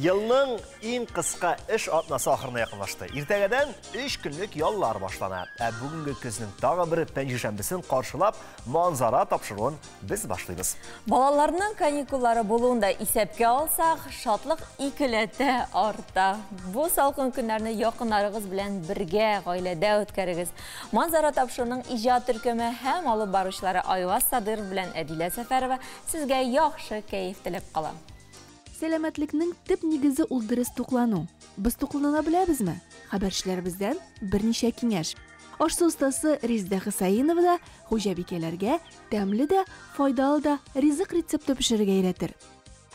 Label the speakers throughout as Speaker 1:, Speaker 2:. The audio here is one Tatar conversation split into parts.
Speaker 1: Елның иң кыска эш атнасы ахырына якынлашты. Иртәгәдән 3 көнлек яллар башлана. Ә бүгенге көзнең тагы бер пәнҗешәмбесен каршылап, Манзара тапшыруын без башлыйбыз.
Speaker 2: Балаларның каникуллары булуын да исәпкә алсак, шатлык икеләтә арта. Бу салкын көннәрне якыннарыгыз белән бергә гаиләдә үткәрегез. Манзара тапшыруының иҗат төркеме һәм алып баручылары Айваз Садыров белән Әдилә Сәфәрова сезгә яхшы кәеф теләп кала.
Speaker 3: Сәламәтлекнең төп нигезе ул дөрес туклану. Без туклана беләбезме? Хәбәрчеләребездән берничә киңәш. Аш-су остасы Резеда Хусаинова да хуҗабикәләргә тәмле дә, файдалы да ризык рецепты пешерергә өйрәтер.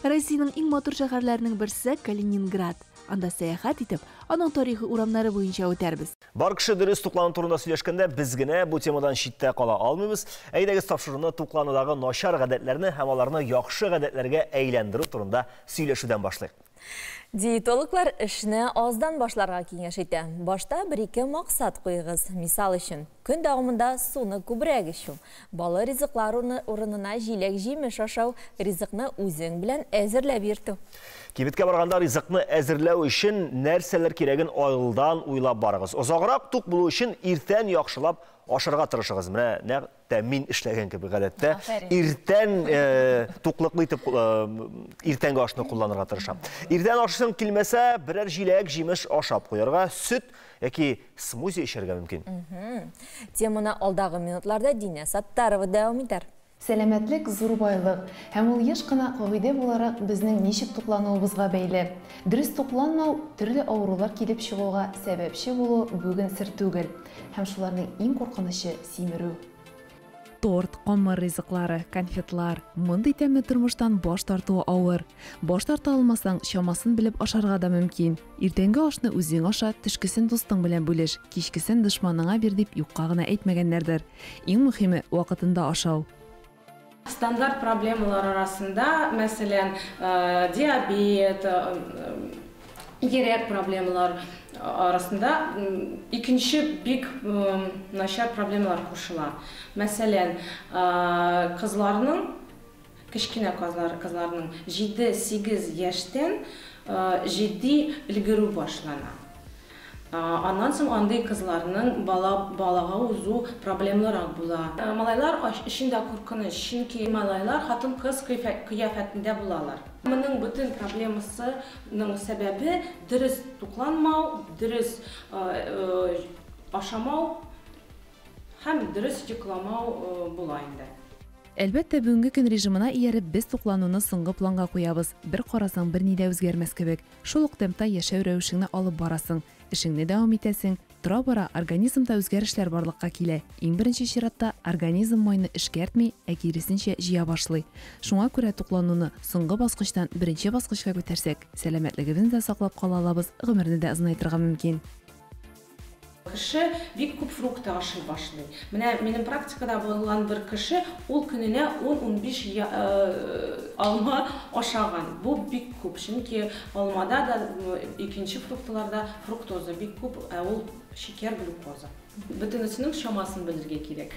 Speaker 3: Россиянең иң матур шәһәрләренең берсе Калининград. Анда сәяхәт итеп, аның тарихи урамнары буенча үтәрбез.
Speaker 1: Бар кеше дөрес туклану турында сөйләшкәндә, без генә бу темадан читтә кала алмыйбыз. Әйдәгез, тапшыруны тукланудагы начар гадәтләрне һәм аларны яхшы гадәтләргә әйләндерү турында сөйләшүдән башлыйк.
Speaker 2: Диетологлар эшне аздан башларга киңәш итә. Башта бер-ике максат куегыз. Мисал өчен, көн дәвамында суны күбрәк эчү, балы ризыклар урынына җиләк-җимеш ашау, ризыкны үзең белән әзерләп йөртү.
Speaker 1: Кибеткә барганда ризыкны әзерләү өчен нәрсәләр кирәген алдан уйлап барыгыз. Озаграк тук булу өчен иртән яхшылап ашарга тырышыгыз. Менә нәкъ тә мин эшләгән кебек гадәттә иртән туклыклы итеп иртәнге ашны кулланырга тырышам. Иртән ашасың килмәсә, берәр җиләк җимеш ашап куярга, сөт яки смузи эчәргә мөмкин.
Speaker 2: Теманы алдагы минутларда Динә Саттарова дәвам итәр.
Speaker 4: Сәламәтлек зур байлык, һәм ул еш кына кагыйдә буларак безнең ничек туклануыбызга бәйле. Дөрес тукланмау төрле авырулар килеп чыгуга сәбәпче булу бүген сер түгел. Һәм шуларның иң куркынычы симерү.
Speaker 5: Торт, камыр ризыклары, конфетлар. Мондый тәмле тормыштан баш тартуы авыр. Баш тарта алмасаң, чамасын белеп ашарга да мөмкин. Иртәнге ашны үзең аша, төшкесен дустың белән бүлеш, кичкесен дошманыңа бир дип юкка гына әйтмәгәннәрдер. Иң мөһиме, вакытында ашау.
Speaker 6: Стандарт проблемалар арасында, мәсәлән, диабет, йөрәк проблемалар арасында икенче бик начар проблемалар кушыла. Мәсәлән, кызларның, кечкенә кызларның 7-8 яшьтән җитди өлгерү башлана. Аннан соң андый кызларның балага узу проблемлырак була. Малайлар өчен дә куркыныч, чөнки малайлар хатын-кыз кыяфәтендә булалар. Моның бөтен проблемасының сәбәбе дөрес тукланмау, дөрес ашамау һәм дөрес йокламау була инде.
Speaker 5: Әлбәттә, бүгенге көн режимына ияреп, без туклануны соңгы планга куябыз. Бер карасаң, берни дә үзгәрмәс кебек. Шул ук темпта яшәү рәвешеңне алып барасың, эшеңне дәвам итәсең. Тора-бара организмда үзгәрешләр барлыкка килә. Иң беренче чиратта организм майны эшкәртми, ә киресенчә җыя башлый. Шуңа күрә туклануны соңгы баскычтан беренче баскычка күтәрсәк, сәламәтлегебезне дә саклап кала алабыз, гомерне дә озынайтырга мөмкин.
Speaker 6: Кеше бик күп фрукты ашый башлый. Менә минем практикада булган бер кеше, ул көненә 10-15 алма ашаган. Бу бик күп, чөнки алмада да, икенче фруктларда фруктоза бик күп, ә ул шикәр, глюкоза. Бөтенесенең чамасын белергә кирәк.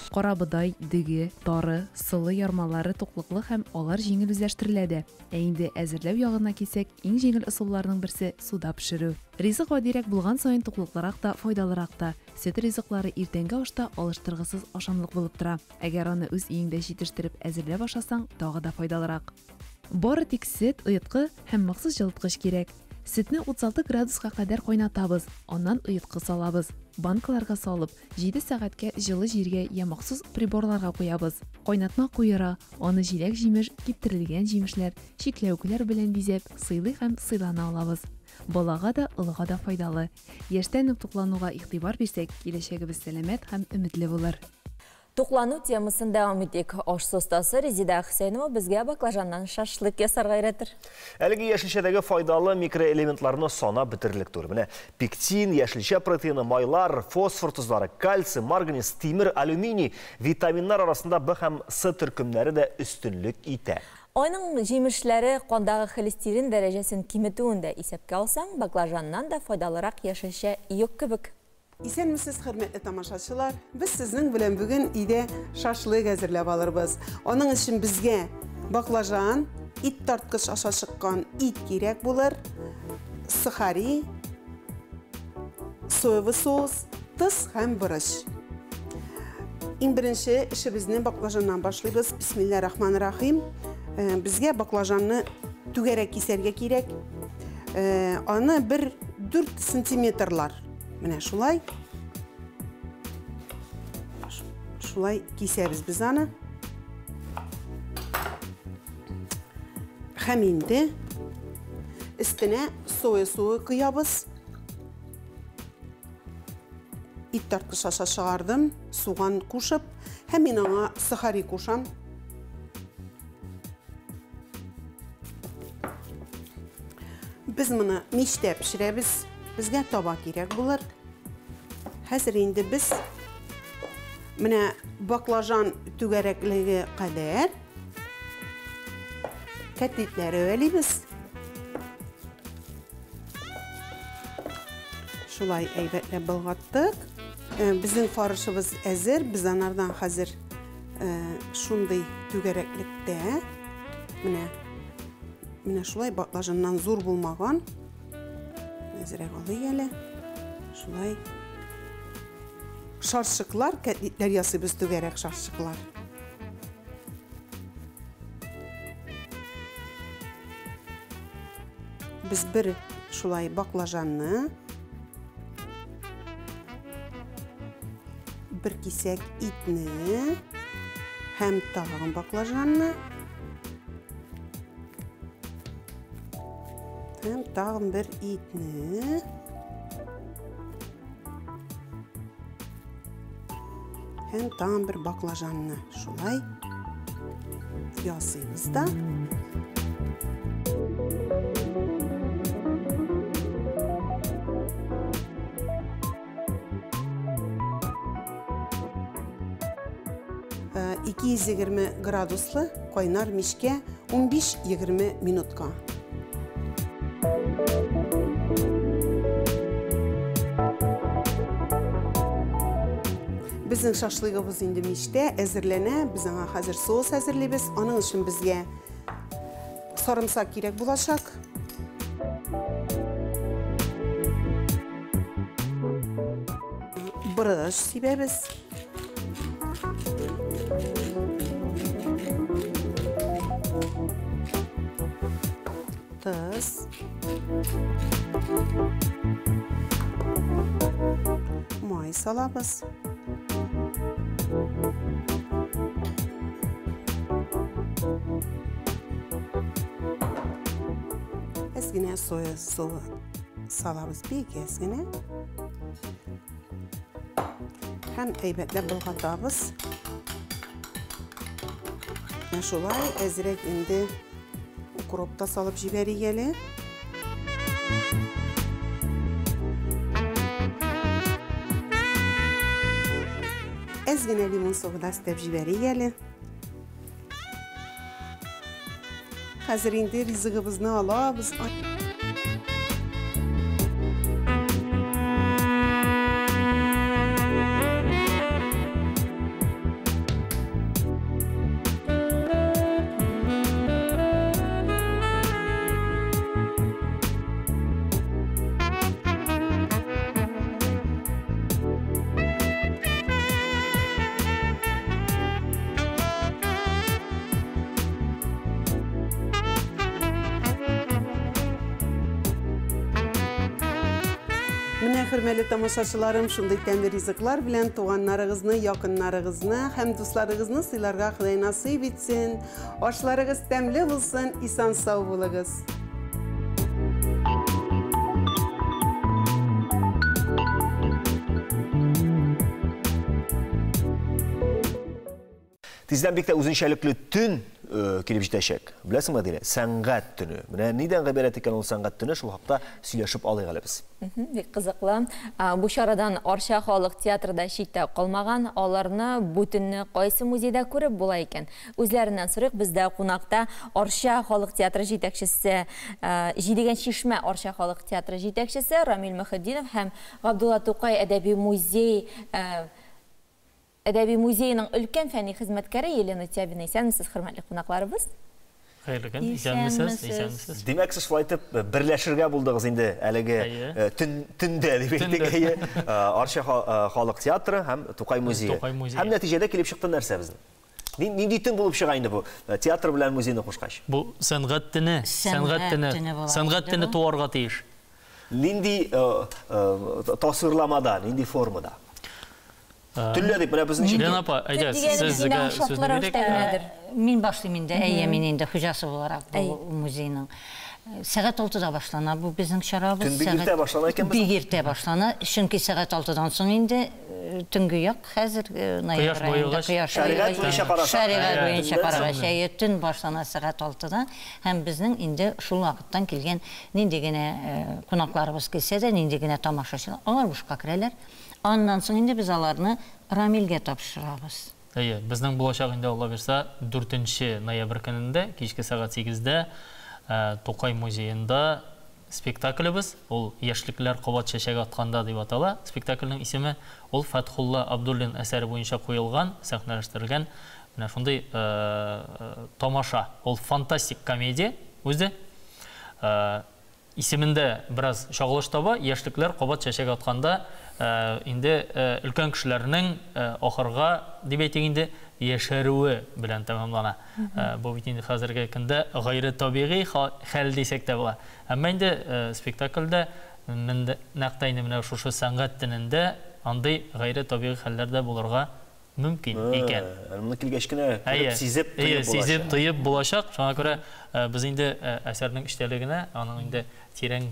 Speaker 5: Карабодай, дөге, тары, сылы ярмалары туклыклы һәм алар җиңел үзләштерелә дә. Ә инде әзерләү ягына килсәк, иң җиңел ысулларның берсе суда пешерү. Ризык гадирәк булган саен туклыклырак та, файдалырак та. Сөт ризыклары иртәнге ашта алыштыргысыз ашамлык булып тора. Әгәр аны үз өеңдә җитештереп әзерләп ашасаң, тагы да файдалырак. Бары тик сөт, оеткы һәм махсус җылыткыч кирәк. Сөтне 36 градуска кадәр кайнатабыз, аннан оеткы салабыз. Банкаларга салып, 7 сәгатькә җылы җиргә я махсус приборларга куябыз. Кайнатма куера, аны җиләк-җимеш, киптерелгән җимешләр, чикләвекләр белән бизәп, сыйлый һәм сыйлана алабыз. Балага да, олыга да файдалы. Яшьтән үк туклануга игътибар бирсәк, киләчәгебез сәламәт һәм өметле булыр.
Speaker 2: Туклану темасын дәвам итик. Аш остасы Резеда Хөсәенова безгә баклажаннан шашлык ясарга өйрәтер.
Speaker 1: Әлеге яшелчәдәге файдалы микроэлементларны санап бетерерлек түгел. Менә пектин, яшелчә протеины, майлар, фосфор тозлары, кальций, марганец, тимер, алюминий, витаминнар арасында Б һәм С төркемнәре дә өстенлек итә.
Speaker 2: Аның җимешләре кандагы холестерин дәрәҗәсен киметүен дә исәпкә алсаң, баклажаннан да файдалырак яшелчә юк кебек.
Speaker 7: Исәнмесез, хөрмәтле тамашачылар. Без сезнең белән бүген өйдә шашлык әзерләп алырбыз. Аның өчен безгә баклажан, Ит тарткыч аша чыккан ит кирәк булыр, сухари, соевый соус, тоз һәм борыч. Иң беренче эшебезне баклажаннан башлыйбыз. Бисмилла рахман рахим. Безгә баклажанны түгәрәк кисәргә кирәк. Аны бер 4 сантиметрлар. Менә шулай. Шулай кисәбез без аны. Һәм инде өстенә соя суы коябыз. Ит тарткыч аша чыгардым, суган кушып, һәм мин аңа сухари кушам. Без моны мичтә пешерәбез. Безгә таба кирәк булыр. Хәзер инде без менә баклажан түгәрәклеге кадәр кәтлитләр әвәлибез. Шулай әйбәтләп болгаттык. Безнең фарышыбыз әзер. Без анардан хәзер шундый түгәрәклектә менә шулай баклажаннан зур булмаган әзерәк алыйк әле. Шулай шарчыклар, кәтлитләр ясыйбыз, түгәрәк шарчыклар. Без бер шулай баклажанны, бер кисәк итне һәм тагын баклажанны һәм тагын бер итне һәм тагын бер баклажанны шулай ясыйбыз да. 220 градуслы кайнар мичкә 15-20 минутка. Безнең шашлыгыбыз инде мичтә әзерләнә. Без аңа хәзер соус әзерлибез. Аның өчен безгә сарымсак кирәк булачак. Борыч сибәбез. Тоз. Май салабыз. Әз генә соя суы салабыз, бик әз генә. Һәм әйбәтләп болгатабыз. Менә шулай әзрәк инде укроп та салып җибәрик әле. Әз генә лимон согы да өстәп җибәрик әле. Хәзер инде ризыгыбызны алабыз. Менә, хөрмәтле тамашачыларым, шундый тәмле ризыклар белән туганнарыгызны, якыннарыгызны һәм дусларыгызны сыйларга Ходай насыйп итсен. Ашларыгыз тәмле булсын, исән-сау булыгыз.
Speaker 1: Тиздән бик тә үзенчәлекле төн килеп җитәчәк. Беләсеңме, Адилә? Сәнгать төне. Менә нидән гыйбарәт икән ул сәнгать төне, шул хакта сөйләшеп алыйк әле без.
Speaker 2: Бик кызыклы. Бу чарадан Арча халык театры да читтә калмаган. Аларны бу төнне кайсы музейда күреп була икән? Үзләреннән сорыйк. Бездә кунакта Арча халык театры җитәкчесе, Җидегән чишмә Арча халык театры җитәкчесе Рамил Мөхетдинов һәм Габдулла Тукай әдәби музей Әдәби музееның өлкән фәнни хезмәткәре Елена Тябина. Исәнмесез, хөрмәтле кунакларыбыз.
Speaker 8: Хәерле көн. Исәнмесез, исәнмесез.
Speaker 1: Димәк, сез шулай итеп берләшергә булдыгыз инде әлеге төндә дип әйтик, әйе. Арча халык театры һәм Тукай музее. Һәм нәтиҗәдә килеп чыкты нәрсә безнең? Нинди төн булып чыга инде бу, театр белән музейны кушкач?
Speaker 8: Бу сәнгать төне, сәнгать төне, сәнгать төне туарга тиеш.
Speaker 1: Нинди тасвирламада, нинди формада? Төнлә дип, менә безнең
Speaker 8: Лена апа, әйдә, сезгә сүзне бирик.
Speaker 9: Мин башлыйм инде, әйе, мин инде хуҗасы буларак бу музейның. Сәгать 6-да башлана бу безнең чарабыз.
Speaker 1: Төн бик иртә башлана икән безнең.
Speaker 9: Бик иртә башлана, чөнки сәгать 6-дан соң инде төнге як хәзер ноябрь аенда кояш
Speaker 1: Шәригать буенча карасак.
Speaker 9: Шәригать буенча карагач, әйе, төн башлана сәгать 6-да һәм безнең инде шул вакыттан килгән нинди генә кунакларыбыз килсә дә, нинди генә тамашачылар, алар бушка керәләр. Аннан соң инде без аларны Рамилгә тапшырабыз.
Speaker 8: Әйе, безнең булачак инде, Алла бирса, 4 ноябрь көнендә, кичке сәгать 8-дә Тукай музеенда спектаклебез, ул Яшьлекләр кабат чәчәк атканда дип атала. Спектакльнең исеме ул Фәтхулла Абдуллин әсәре буенча куелган, сәхнәләштерелгән менә шундый тамаша. Ул фантастик комедия үзе. Исемендә бераз чагылыш таба, яшьлекләр кабат чәчәк атканда инде өлкән кешеләрнең ахырга, дип әйтик инде, яшәрүе белән тәмамлана. Бу бит инде хәзерге көндә гайре табигый хәл дисәк тә була. Әмма инде спектакльдә нәкъ тә инде менә шушы сәнгать төнендә андый гайре табигый хәлләр дә булырга мөмкин икән.
Speaker 1: Моны килгәч кенә күреп, сизеп, тоеп булачак.
Speaker 8: Сизеп, тоеп булачак. Шуңа күрә без инде әсәрнең эчтәлегенә, аның инде тирән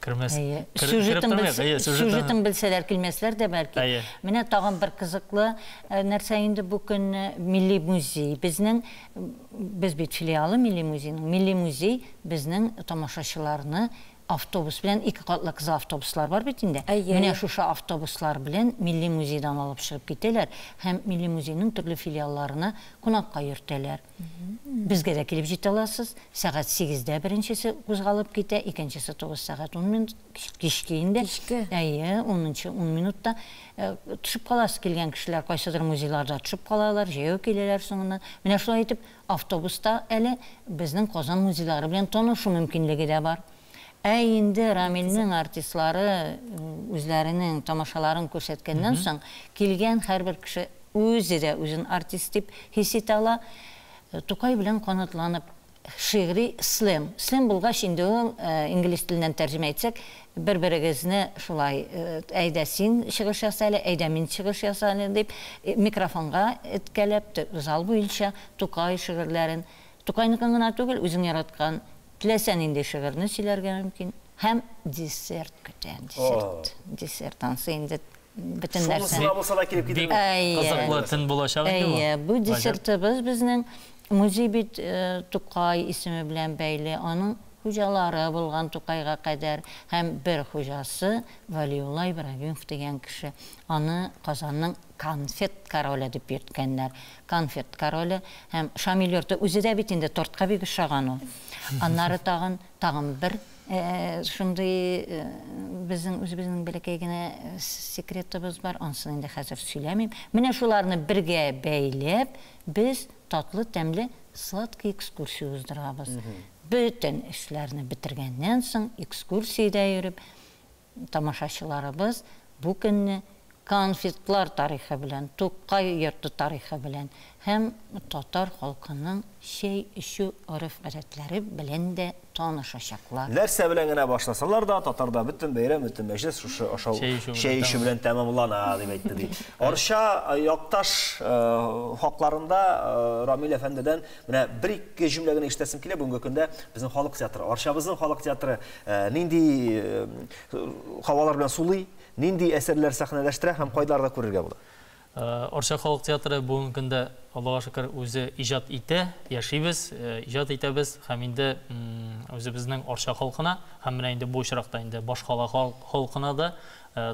Speaker 8: кермәс.
Speaker 9: Сюжетын белсәләр, килмәсләр дә бәлки. Менә тагын бер кызыклы нәрсә инде бу көнне Милли музей. Безнең, без бит филиалы Милли музейның. Милли музей безнең тамашачыларны автобус белән, ике катлы кызыл автобуслар бар бит инде. Менә шушы автобуслар белән Милли музейдан алып чыгып китәләр һәм Милли музейның төрле филиалларына кунакка йөртәләр. Безгә дә килеп җитә аласыз. Сәгать 8-дә беренчесе кузгалып китә, икенчесе 9 сәгать 10 минут кичке инде. Әйе, 10 минутта төшеп каласы килгән кешеләр кайсыдыр музейларда төшеп калалар, җәяү киләләр соңыннан. Менә шулай итеп автобуста әле безнең Казан музейлары белән танышу мөмкинлеге дә бар. Ә инде Рамилнең артистлары үзләренең тамашаларын күрсәткәннән соң килгән һәрбер кеше үзе дә үзен артист дип хис итә ала. Тукай белән канатланып шигъри слэм. Слэм булгач инде ул инглиз теленнән тәрҗемә итсәк, бер-берегезне шулай әйдә син чыгыш яса әле, әйдә мин чыгыш яса әле дип микрофонга эткәләп зал буенча Тукай шигырьләрен, Тукайныкын гына түгел, үзең яраткан теләсә нинди шигырьне сөйләргә мөмкин. Һәм десерт көтә, десерт. Десерт ансы инде бөтен нәрсә.
Speaker 1: Шунысына булса да килеп китә.
Speaker 8: Кызыклы төн булачак инде бу.
Speaker 9: Әйе, бу десертыбыз безнең музей бит Тукай исеме белән бәйле, аның хуҗалары булган Тукайга кадәр һәм бер хуҗасы Валиулла Ибрагимов дигән кеше. Аны Казанның конфет короле дип йөрткәннәр. Конфет короле һәм Шамил йорты үзе дә бит инде тортка бик ошаган ул. Аннары тагын, тагын бер шундый безнең үзебезнең бәләкәй генә секретыбыз бар, ансын инде хәзер сөйләмим. Менә шуларны бергә бәйләп, без татлы тәмле сладкий экскурсия уздырабыз. Бөтен эшләрне бетергәннән соң экскурсиядә йөреп, тамашачыларыбыз бу көнне конфетлар тарихы белән, Тукай йорты тарихы белән һәм татар халкының чәй эчү гореф-гадәтләре белән дә танышачаклар.
Speaker 1: Нәрсә белән генә башласалар да, татарда бөтен бәйрәм, бөтен мәҗлес шушы ашау, чәй эчү белән тәмамлана дип әйтте ди. Арча якташ хакларында Рамил әфәндедән менә бер-ике җөмлә генә ишетәсем килә. Бүгенге көндә безнең халык театры, Арчабызның халык театры нинди һавалар белән сулый, нинди әсәрләр сәхнәләштерә һәм кайларда күрергә була?
Speaker 8: Арча халык театры бүгенге көндә, Аллага шөкер, үзе иҗат итә, яшибез, иҗат итәбез һәм инде үзебезнең Арча халкына һәм менә инде бу очракта инде башкала халкына да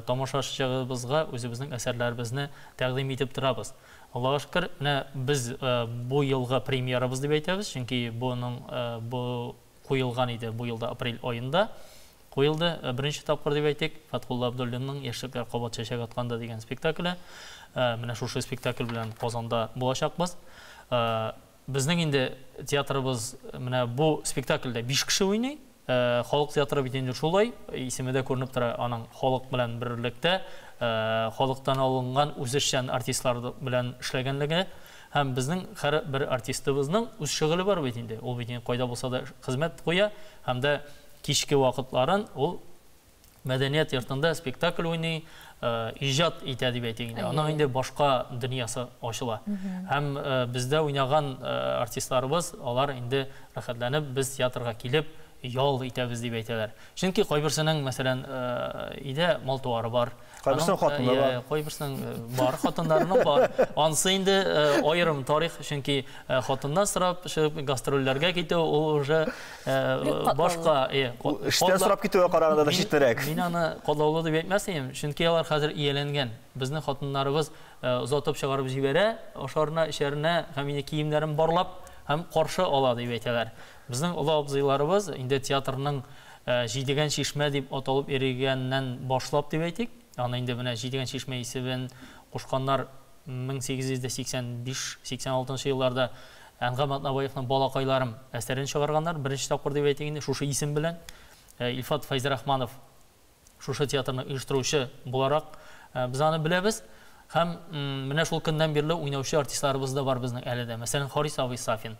Speaker 8: тамашачыбызга үзебезнең әсәрләребезне тәкъдим итеп торабыз. Аллага шөкер, менә без бу елгы премьерабыз дип әйтәбез, чөнки буның бу куелган иде бу елда апрель аенда. Куелды беренче тапкыр дип әйтик, Фәтхулла Абдуллинның Яшьлекләр кабат чәчәк атканда дигән спектакле. Менә шушы спектакль белән Казанда булачакбыз. Безнең инде театрыбыз менә бу спектакльдә 5 кеше уйный. Халык театры бит инде шулай, исеме дә күренеп тора, аның халык белән берлектә, халыктан алынган үзешчән артистлар белән эшләгәнлеге. Һәм безнең һәр бер артистыбызның үз шөгыле бар бит инде. Ул бит инде кайда булса да хезмәт куя, һәм дә кичке вакытларын ул мәдәният йортында спектакль уйный, иҗат итә дип әйтик инде. Аның инде башка дөньясы ачыла. Һәм бездә уйнаган артистларыбыз, алар инде рәхәтләнеп без театрга килеп ял итәбез дип әйтәләр. Чөнки кайберсенең, мәсәлән, өйдә мал-туары бар.
Speaker 1: Кайберсенең хатыны бар.
Speaker 8: Кайберсенең бар, хатыннарының бар. Ансы инде аерым тарих, чөнки хатыннан сорап чыгып гастрольләргә китү ул уже башка.
Speaker 1: Эштән сорап китүгә караганда да читенрәк.
Speaker 8: Мин аны катлаулы дип әйтмәс идем, чөнки алар хәзер ияләнгән. Безнең хатыннарыбыз озатып чыгарып җибәрә, ашарына, эчәренә һәм инде киемнәрен барлап һәм каршы ала дип әйтәләр. Безнең олы абзыйларыбыз инде театрның Җидегән чишмә дип аталып йөргәннән башлап дип әйтик. Аны инде менә Җидегән чишмә исемен кушканнар 1885-86 елларда Әнгам Атнабаевның Балакайларым әсәрен чыгарганнар. Беренче тапкыр дип әйтик инде шушы исем белән. Илфат Фәйзрахманов шушы театрны оештыручы буларак без аны беләбез. Һәм менә шул көннән бирле уйнаучы артистларыбыз да бар безнең әле дә. Мәсәлән, Харис абый Сафин,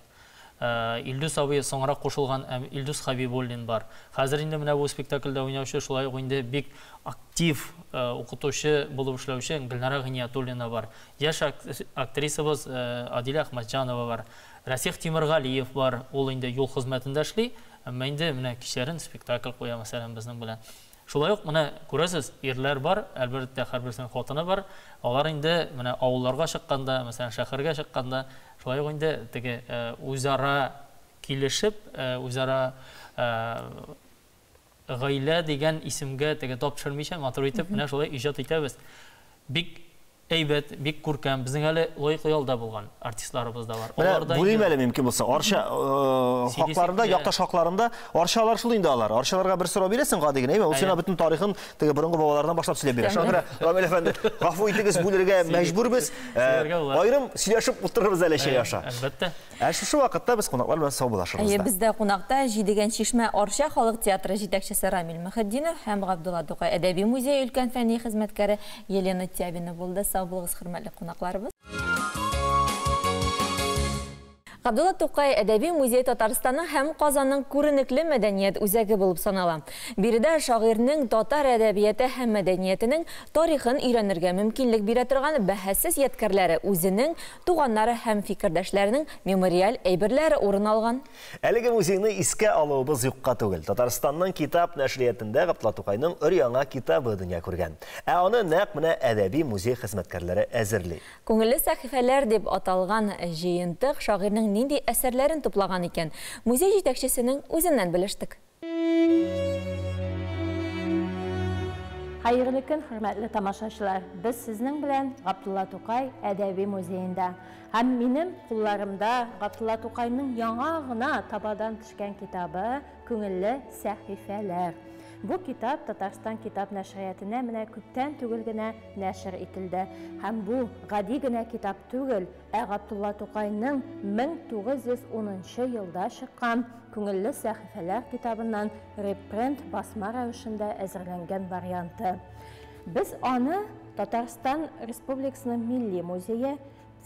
Speaker 8: Илдус абый соңрак кушылган Илдус Хабибуллин бар. Хәзер инде менә бу спектакльдә уйнаучы шулай ук инде бик актив укытучы булып эшләүче Гөлнара Гыниятуллина бар. Яшь актрисабыз Адилә Әхмәтҗанова бар. Расих Тимиргалиев бар. Ул инде юл хезмәтендә эшли, әмма инде менә кичләрен спектакль куя мәсәлән безнең белән. Шулай ук менә күрәсез, ирләр бар, әлбәттә һәрберсенең хатыны бар. Алар инде менә авылларга чыкканда, мәсәлән, шәһәргә чыкканда, шулай ук инде теге үзара килешеп, үзара гаилә дигән исемгә теге тап төшермичә, матур итеп менә шулай иҗат итәбез. Бик әйбәт, бик күркәм. Безнең әле лаеклы ялда булган артистларыбыз да бар.
Speaker 1: Менә бүлим әле мөмкин булса. Арча хакларында, якташ хакларында арчалар шул инде алар. Арчаларга бер сорау бирәсең гади генә, әйме? Ул сиңа бөтен тарихын теге борынгы бабалардан башлап сөйләп бирә. Шуңа күрә, Рамил әфәнде, гафу итегез, бүлергә мәҗбүрбез. Аерым сөйләшеп утырырбыз әле чәй аша.
Speaker 8: Әлбәттә.
Speaker 1: Ә шушы вакытта без кунаклар белән саубуллашырбыз да.
Speaker 2: Бездә кунакта Җидегән чишмә Арча халык театры җитәкчесе Рамил Мөхетдинов һәм Габдулла Тукай әдәби музее өлкән фәнни хезмәткәре Елена Тябина булды. Сау булыгыз, хөрмәтле кунакларыбыз. Габдулла Тукай әдәби музее Татарстанның һәм Казанның күренекле мәдәният үзәге булып санала. Биредә шагыйрьнең татар әдәбияты һәм мәдәниятенең тарихын өйрәнергә мөмкинлек бирә торган бәһасез ядкәрләре, үзенең туганнары һәм фикердәшләренең мемориаль әйберләре урын алган.
Speaker 1: Әлеге музейны искә алуыбыз юкка түгел. Татарстанның китап нәшриятында Габдулла Тукайның өр-яңа китабы дөнья күргән. Ә аны нәкъ менә әдәби музей хезмәткәрләре әзерли.
Speaker 2: Күңелле сәхифәләр дип аталган җыентык шагыйрьнең нинди әсәрләрен туплаган икән? Музей җитәкчесенең үзеннән белештек.
Speaker 10: Хәерле көн, хөрмәтле тамашачылар. Без сезнең белән Габдулла Тукай әдәби музеенда. Һәм минем кулларымда Габдулла Тукайның яңа гына табадан төшкән китабы Күңелле сәхифәләр. Бу китап Татарстан китап нәшриятенә менә күптән түгел генә нәшер ителде. Һәм бу гади генә китап түгел, ә Габдулла Тукайның 1910 елда чыккан Күңелле сәхифәләр китабыннан репринт басма рәвешендә әзерләнгән варианты. Без аны Татарстан Республикасының Милли музее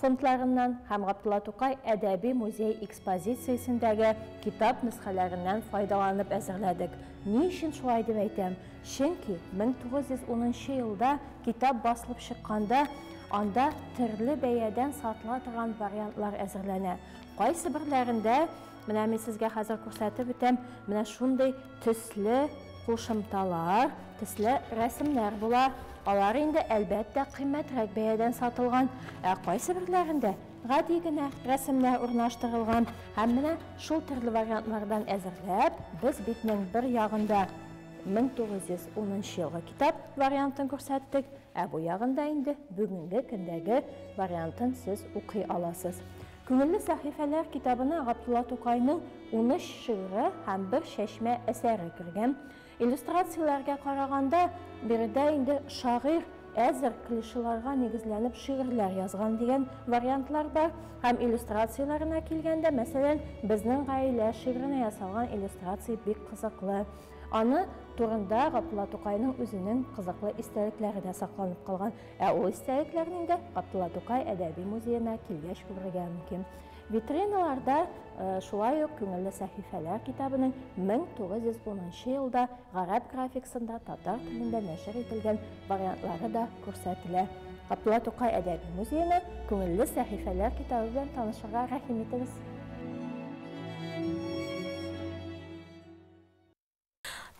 Speaker 10: фондларыннан һәм Габдулла Тукай әдәби музей экспозициясендәге китап нөсхәләреннән файдаланып әзерләдек. Ни өчен шулай дип әйтәм? Чөнки 1910 елда китап басылып чыкканда анда төрле бәядән сатыла торган вариантлар әзерләнә. Кайсы берләрендә, менә мин сезгә хәзер күрсәтеп үтәм, менә шундый төсле кушымталар, төсле рәсемнәр була. Алар инде әлбәттә кыйммәтрәк бәядән сатылган, ә кайсы берләрендә гади генә рәсемнәр урнаштырылган. Һәм менә шул төрле вариантлардан әзерләп, без битнең бер ягында 1910 елгы китап вариантын күрсәттек, ә бу ягында инде бүгенге көндәге вариантын сез укый аласыз. Күңелле сәхифәләр китабына Габдулла Тукайның 13 шигыре һәм бер чәчмә әсәре кергән. Иллюстрацияләргә караганда, биредә инде шагыйрь әзер клишеларга нигезләнеп шигырьләр язган дигән вариантлар бар. Һәм иллюстрацияләренә килгәндә, мәсәлән, Безнең гаилә шигыренә ясалган иллюстрация бик кызыклы. Аны турында Габдулла Тукайның үзенең кызыклы истәлекләре дә сакланып калган. Ә ул истәлекләрне инде Габдулла Тукай әдәби музеена килгәч күрергә мөмкин. Витриналарда шулай ук Күңелле сәхифәләр китабының 1910 елда гарәп графикасында татар телендә нәшер ителгән вариантлары да күрсәтелә. Габдулла Тукай әдәби музеена Күңелле сәхифәләр китабы белән танышырга рәхим итегез.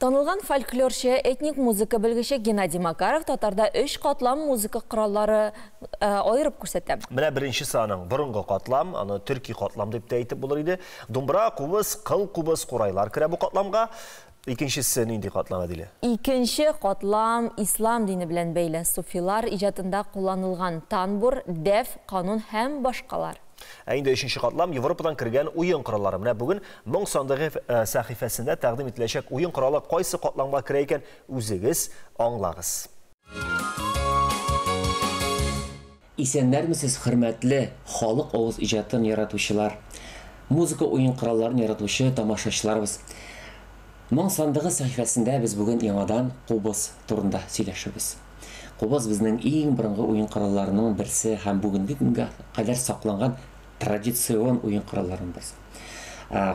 Speaker 2: Танылган фольклорчы, этник музыка белгече Геннадий Макаров татарда өч катлам музыка кораллары аерып күрсәтә.
Speaker 1: Менә беренчесе аның борынгы катлам, аны төрки катлам дип тә әйтеп булыр иде. Думбра, кубыз, кыл кубыз, курайлар керә бу катламга. Икенчесе нинди катлам, Әдилә?
Speaker 2: Икенче катлам ислам дине белән бәйле. Суфилар иҗатында кулланылган танбур, дәф, канун һәм башкалар.
Speaker 1: Ә инде өченче катлам Европадан кергән уен кораллары. Менә бүген Моң сандыгы сәхифәсендә тәкъдим ителәчәк уен коралы кайсы катламга керә икән, үзегез аңлагыз.
Speaker 11: Исәннәрмесез, хөрмәтле халык авыз иҗатын яратучылар, музыка уен коралларын яратучы тамашачыларыбыз. Моң сандыгы сәхифәсендә без бүген яңадан кубыз турында сөйләшербез. Кубыз безнең иң борынгы уен коралларының берсе һәм бүгенге көнгә кадәр сакланган традицион уен коралларының берсе.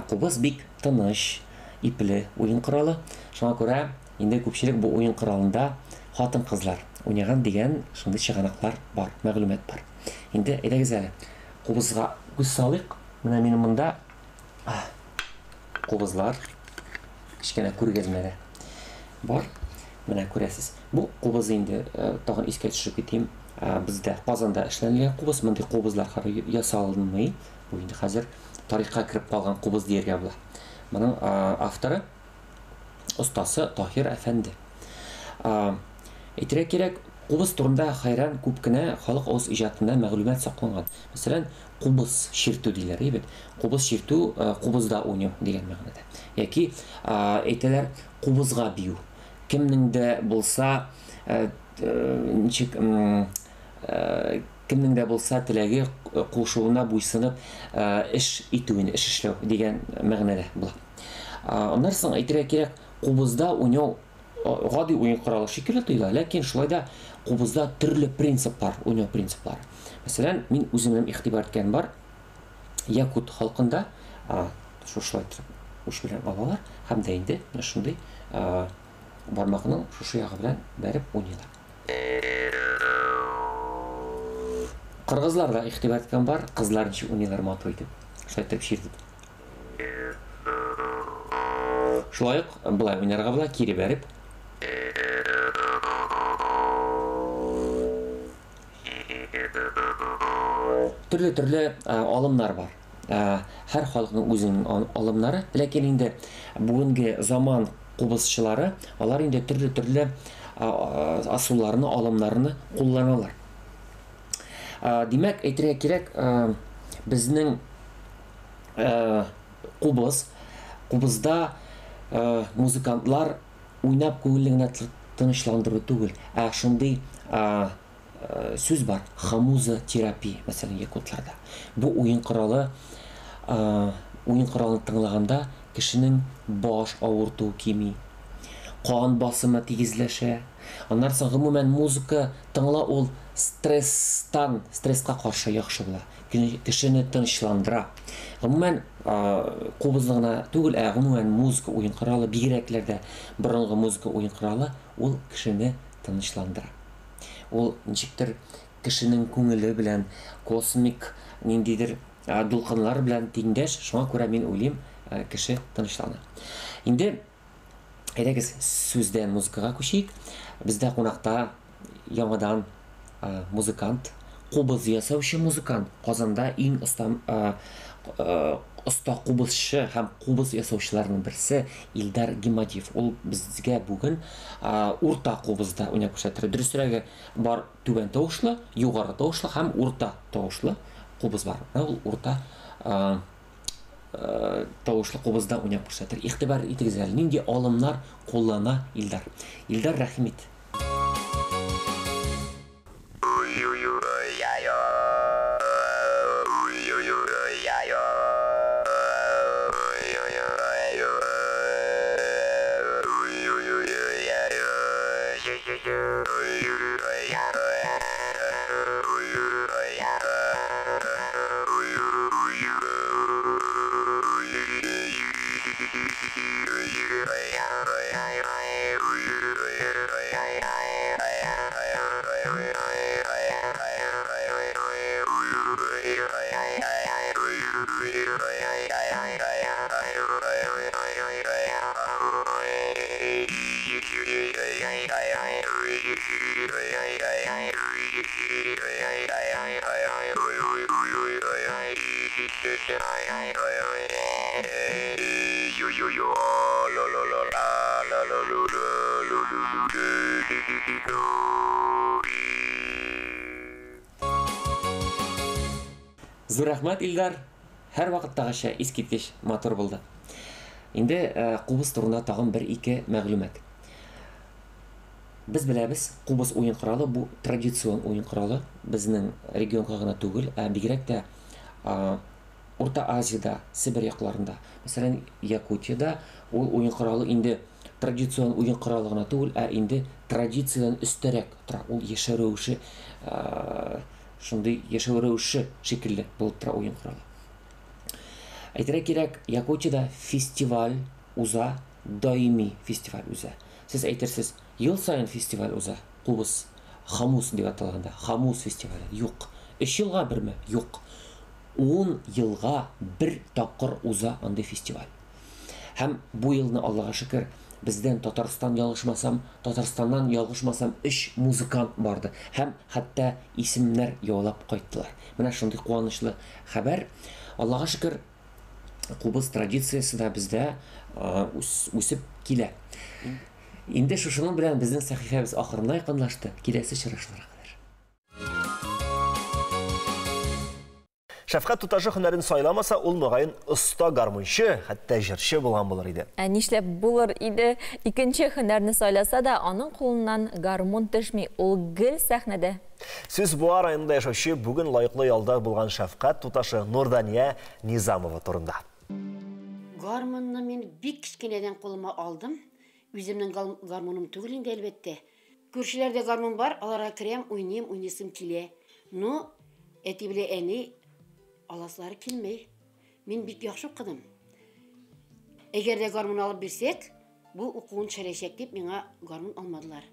Speaker 11: Кубыз бик тыныч, ипле уен коралы. Шуңа күрә инде күпчелек бу уен коралында хатын-кызлар уйнаган дигән шундый чыганаклар бар, мәгълүмат бар. Инде әйдәгез әле кубызга күз салыйк. Менә минем монда кубызлар кечкенә күргәзмәдә бар. Менә күрәсез. Бу кубыз инде тагын искә төшереп китим. Бездә Казанда эшләнелгән кубыз, мондый кубызлар хәзер ясалынмый. Бу инде хәзер тарихка кереп калган кубыз дияргә була. Моның авторы, остасы Таһир әфәнде. Әйтергә кирәк, кубыз турында хәйран күп кенә халык авыз иҗатында мәгълүмат сакланган. Мәсәлән, кубыз чиртү диләр, әйбәт. Кубыз чиртү, кубызда уйнау дигән мәгънәдә. Яки әйтәләр, кубызга бию. Кемнең дә булса, ничек, кемнең дә булса теләге кушуына буйсынып эш итү, эш эшләү дигән мәгънәдә була. Аннан соң әйтергә кирәк, кубызда уйнау гади уен коралы шикелле тоела, ләкин шулай да кубызда төрле принциплар, уйнау принциплары. Мәсәлән, мин үземнең игътибар иткән бар, якут халкында шушылай итеп уч белән алалар һәм дә инде менә шундый бармакның шушы ягы белән бәреп уйныйлар. Кыргызлар да игътибар иткән бар, кызлар ничек уйныйлар матур итеп, шулай итеп чиртеп. Шулай ук былай уйнарга була, кире бәреп. Төрле-төрле алымнар бар. Һәр халыкның үзенең алымнары, ләкин инде бүгенге заман кубызчылары, алар инде төрле-төрле асулларны, алымнарны кулланалар. Димәк, әйтергә кирәк, безнең кубыз, кубызда музыкантлар уйнап күңелне генә тынычландыру түгел, ә шундый сүз бар, хомузотерапия, мәсәлән, якутларда. Бу уен коралы, уен коралын тыңлаганда кешенең баш авыртуы кими, кан басымы тигезләшә. Аннан соң гомумән музыка тыңлау ул стресстан, стресска каршы яхшы була. Кешене тынычландыра. Гомумән, кубызны гына түгел, ә гомумән музыка уен коралы, бигрәкләр дә борынгы музыка уен коралы, ул кешене тынычландыра. Ул ничектер кешенең күңеле белән космик ниндидер дулкыннар белән тиңдәш, шуңа күрә мин уйлыйм, кеше тынычлана. Инде әйдәгез сүздән музыкага күчик. Бездә кунакта яңадан музыкант, кубыз ясаучы музыкант, Казанда иң оста кубызчы һәм кубыз ясаучыларның берсе Илдар Гимадиев. Ул безгә бүген урта кубызда уйнап күрсәтер. Дөресрәге, бар түбән тавышлы, югары тавышлы һәм урта тавышлы кубыз бар. Менә ул урта тавышлы кубызда уйнап күрсәтер. Игътибар итегез әле, нинди алымнар куллана Илдар. Илдар, рәхим ит. Зур рәхмәт, Илдар. Һәрвакыттагыча искиткеч матур булды. Инде кубыз турында тагын бер-ике мәгълүмат. Без беләбез, кубыз уен коралы бу традицион уен коралы. Безнең регионга гына түгел, ә бигрәк тә Урта Азиядә, Себер якларында. Мәсәлән, Якутиядә ул уен коралы инде традицион уен коралы гына түгел, ә инде традициядән өстәрәк тора. Ул яшәү рәвеше, шундый яшәү рәвеше шикелле булып тора уен коралы. Әйтергә кирәк, Якутиядә фестиваль уза, даими фестиваль уза. Сез әйтерсез, ел саен фестиваль уза, кубыз, хомус дип аталганда, хомус фестивале. Юк. Өч елга берме? Юк. Ун елга бер тапкыр уза андый фестиваль. Һәм бу елны, Аллага шөкер, бездән Татарстан ялгышмасам, Татарстаннан ялгышмасам, өч музыкант барды һәм хәтта исемнәр яулап кайттылар. Менә шундый куанычлы хәбәр. Аллага шөкер, кубыз традициясе дә бездә үсеп килә. Инде шушының белән безнең сәхифәбез ахырына якынлашты. Киләсе очрашуларга кадәр.
Speaker 1: Шәфкать туташы һөнәрен сайламаса, ул мөгаен оста гармунчы, хәтта җырчы булган булыр иде.
Speaker 2: Ә нишләп булыр иде? Икенче һөнәрне сайласа да, аның кулыннан гармун төшми, ул гел сәхнәдә.
Speaker 1: Сүз Буа районында яшәүче, бүген лаеклы ялда булган шәфкать туташы Нурдания Низамова турында.
Speaker 12: Гармунны мин бик кечкенәдән кулыма алдым. Үземнең гармуным түгел инде, әлбәттә. Күршеләрдә гармун бар, аларга керәм, уйныйм, уйныйсым килә. Ну, әти белән әни аласылары килмей. Мин бик яхшы укыдым. Әгәр дә гармун алып бирсәк, бу укуын төшерәчәк дип миңа гармун алмадылар.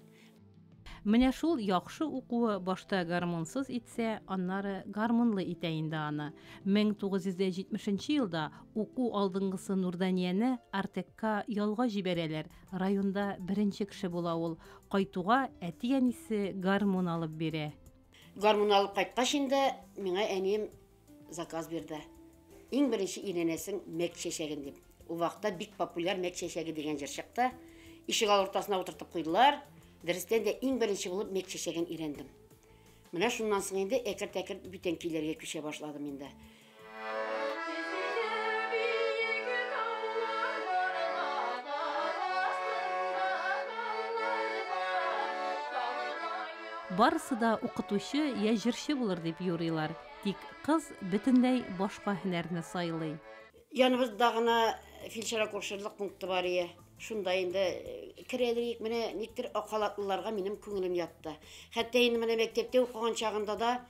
Speaker 10: Менә шул яхшы укуы башта гармунсыз итсә, аннары гармунлы итә инде аны. 1970 нче елда уку алдынгысы Нурданияне Артекка ялга җибәрәләр. Районда беренче кеше була ул. Кайтуга әти-әнисе гармун алып бирә.
Speaker 12: Гармун алып кайткач инде миңа әнием заказ бирде. Иң беренче өйрәнәсең мәк чәчәген дип. Ул вакытта бик популяр мәк чәчәге дигән җыр чыкты. Ишек ал уртасына утыртып куйдылар. Дөрестән дә иң беренче булып мәк чәчәген өйрәндем. Менә шуннан соң инде әкерт-әкерт бүтән көйләргә күчә башладым инде.
Speaker 10: Барысы да укытучы я җырчы булыр дип юрыйлар. Тик кыз бөтенләй башка һөнәрне сайлый.
Speaker 12: Яныбызда гына фельдшер-акушерлык пункты бар ие. Шунда инде керәдер идек. Менә никтер ак халатлыларга минем күңелем ятты. Хәтта инде менә мәктәптә укыган чагында да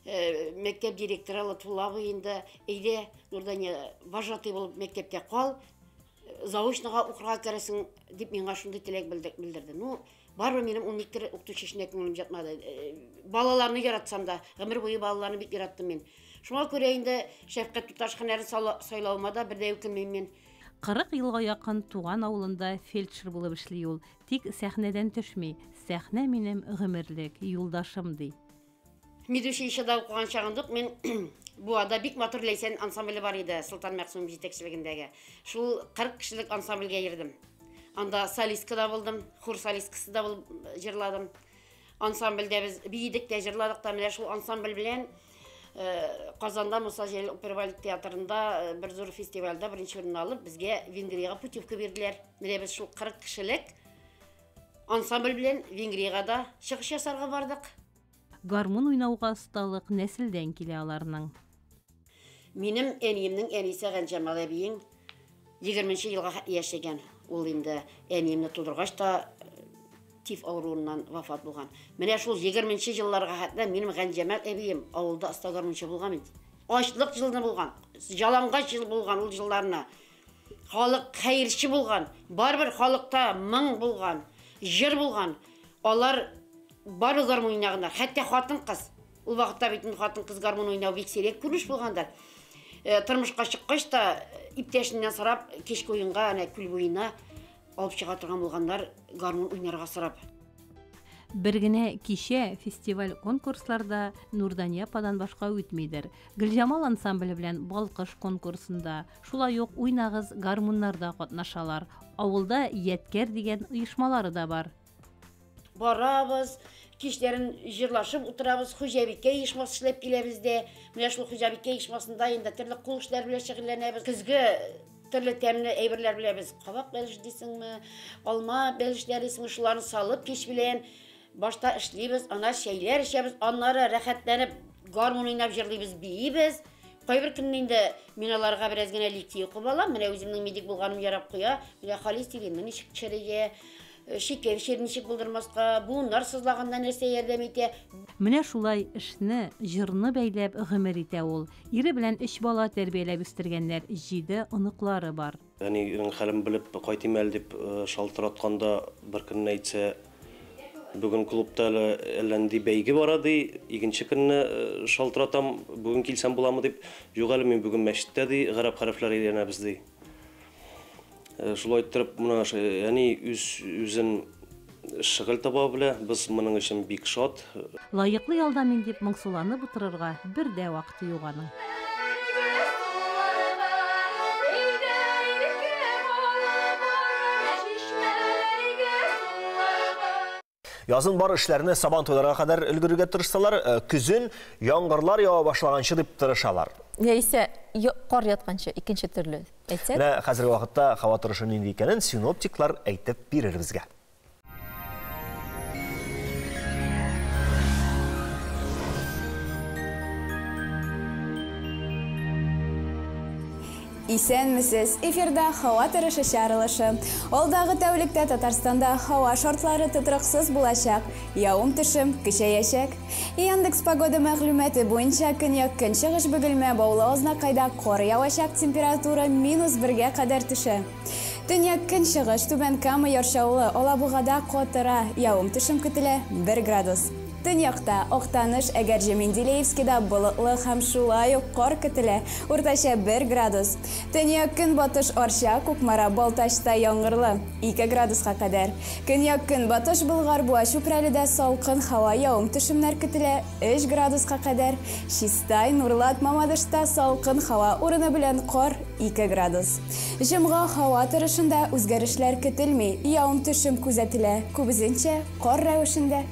Speaker 12: мәктәп директоры Лотфулла абый инде, әйдә, Нурдания, вожатый булып мәктәптә кал, заочныйга укырга керәсең, дип миңа шундый теләк белдерде. Ну, барыбер минем ул никтер укытучы эшенә күңелем җатмады. Балаларны яратсам да, гомер буе балаларны бик яраттым мин. Шуңа күрә инде шәфкать туташ һөнәрен сайлавыма да бер дә үкенмим мин.
Speaker 10: 40 елга якын туган авылында фельдшер булып эшли ул. Тик сәхнәдән төшми. Сәхнә минем гомерлек юлдашым, ди.
Speaker 12: Медучилищеда укыган чагында ук мин Буада бик матур Ләйсән ансамбле бар иде, Солтан Мәгъсүмов җитәкчелегендәге. Шул 40 кешелек ансамбльгә йөрдем. Анда солистка да булдым, хор солисткасы да булып җырладым. Ансамбльдә без биедек тә, җырладык та. Менә шул ансамбль белән Казанда Муса Җәлил опера балет театрында бер зур фестивальдә беренче урынны алып, безгә Венгриягә путевка бирделәр. Менә без шул 40 кешелек ансамбль белән Венгриягә дә чыгыш ясарга бардык.
Speaker 10: Гармун уйнауга осталык нәселдән килә аларның.
Speaker 12: Минем әниемнең әнисе Ганҗамал әбиең егерменче елга хәтле яшәгән. Ул инде әниемне тудыргач та тиф авыруыннан вафат булган. Менә шул егерменче елларга хәтле минем Ганҗамал әбием авылда оста гармунчы булган бит. Ачлык елны булган, ялангач ел булган ул елларны. Халык хәерче булган, барыбер халыкта моң булган, җыр булган. Алар бары гармун уйнаганнар, хәтта хатын-кыз. Ул вакытта бит инде хатын-кыз гармун уйнау бик сирәк күренеш булгандыр. Тормышка чыккач та, иптәшеннән сорап, кичке уенга, әнә күл буена алып чыга торган булганнар, гармун уйнарга сорап.
Speaker 13: Бер генә кичә, фестиваль-конкурслар да Нурдания ападан башка үтмидер. Гөлҗамал ансамбле белән Балкыш конкурсында, шулай ук Уйнагыз гармуннарда катнашалар. Авылда Ядкәр дигән оешмалары да бар.
Speaker 12: Барабыз, кичләрен җырлашып утырабыз, Хуҗабикә оешмасы эшләп килә бездә. Менә шул Хуҗабикә оешмасында инде төрле кул эшләре белән шөгыльләнәбез. Көзге төрле тәмле әйберләр белән без кабак бәлеш дисеңме, алма бәлешләре дисеңме, шуларны салып кич белән башта эшлибез, аннары чәйләр эчәбез, аннары рәхәтләнеп гармун уйнап җырлыйбыз, биибез. Кайбер көнне инде мин аларга бераз генә лекция укып алам. Менә үземнең медик булганым ярап куя. Менә холестеринны ничек төшерергә, шикәр чирен ничек булдырмаска, буыннар сызлаганда нәрсә ярдәм итә.
Speaker 13: Менә шулай эшне, җырны бәйләп гомер итә ул. Ире белән өч бала тәрбияләп үстергәннәр, җиде оныклары бар.
Speaker 14: Әнинең хәлен белеп кайтыйм әле дип шалтыратканда бер көнне әйтсә, бүген клубта әле әллә нинди бәйге бара ди, икенче көнне шалтыратам, бүген килсәм буламы дип, юк әле мин бүген мәчеттә ди, гарәп хәрефләре өйрәнәбез ди. Шулай иттереп, менә әни үз үзен шөгыль таба белә. Без моның өчен бик шат.
Speaker 13: Лаеклы ялда мин дип моңсуланып утырырга бер дә вакыты юк аның.
Speaker 1: Язын бар эшләрне сабан туйларга кадәр өлгерергә тырышсалар, көзен яңгырлар ява башлаганчы дип тырышалар.
Speaker 2: Яисә кар ятканчы, икенче төрле әйтсәк.
Speaker 1: Менә хәзерге вакытта һава торышы нинди икәнен синоптиклар әйтеп бирер безгә.
Speaker 15: Исәнмесез! Эфирда һава торышы чыгарылышы. Алдагы тәүлектә Татарстанда һава шартлары тотрыксыз булачак, явым-төшем көчәячәк. Яндекс Погода мәгълүматы буенча, көньяк-көнчыгыш Бөгелмә, Баулы, Азнакайда кар явачак, температура минус бергә кадәр төшә. Төньяк-көнчыгыш, Түбән Кама, Яр Чаллы, Алабугада катыра, явым-төшем көтелә, бер градус. Төньякта, Актаныш, Әгерҗе, Менделеевскида болытлы һәм шулай ук кар көтелә, уртача 1 градус. Төньяк-көнбатыш Арча, Кукмара, Балтачта яңгырлы, 2 градуска кадәр. Көньяк-көнбатыш Болгар, Буа, Чүпрәледә салкын һава, явым-төшемнәр көтелә, 3 градуска кадәр. Чистай, Нурлат, Мамадышта салкын һава, урыны белән кар, 2 градус. Җомга һава торышында үзгәрешләр көтелми, явым-төшем күзәтелә, күбесенчә кар рәвешендә.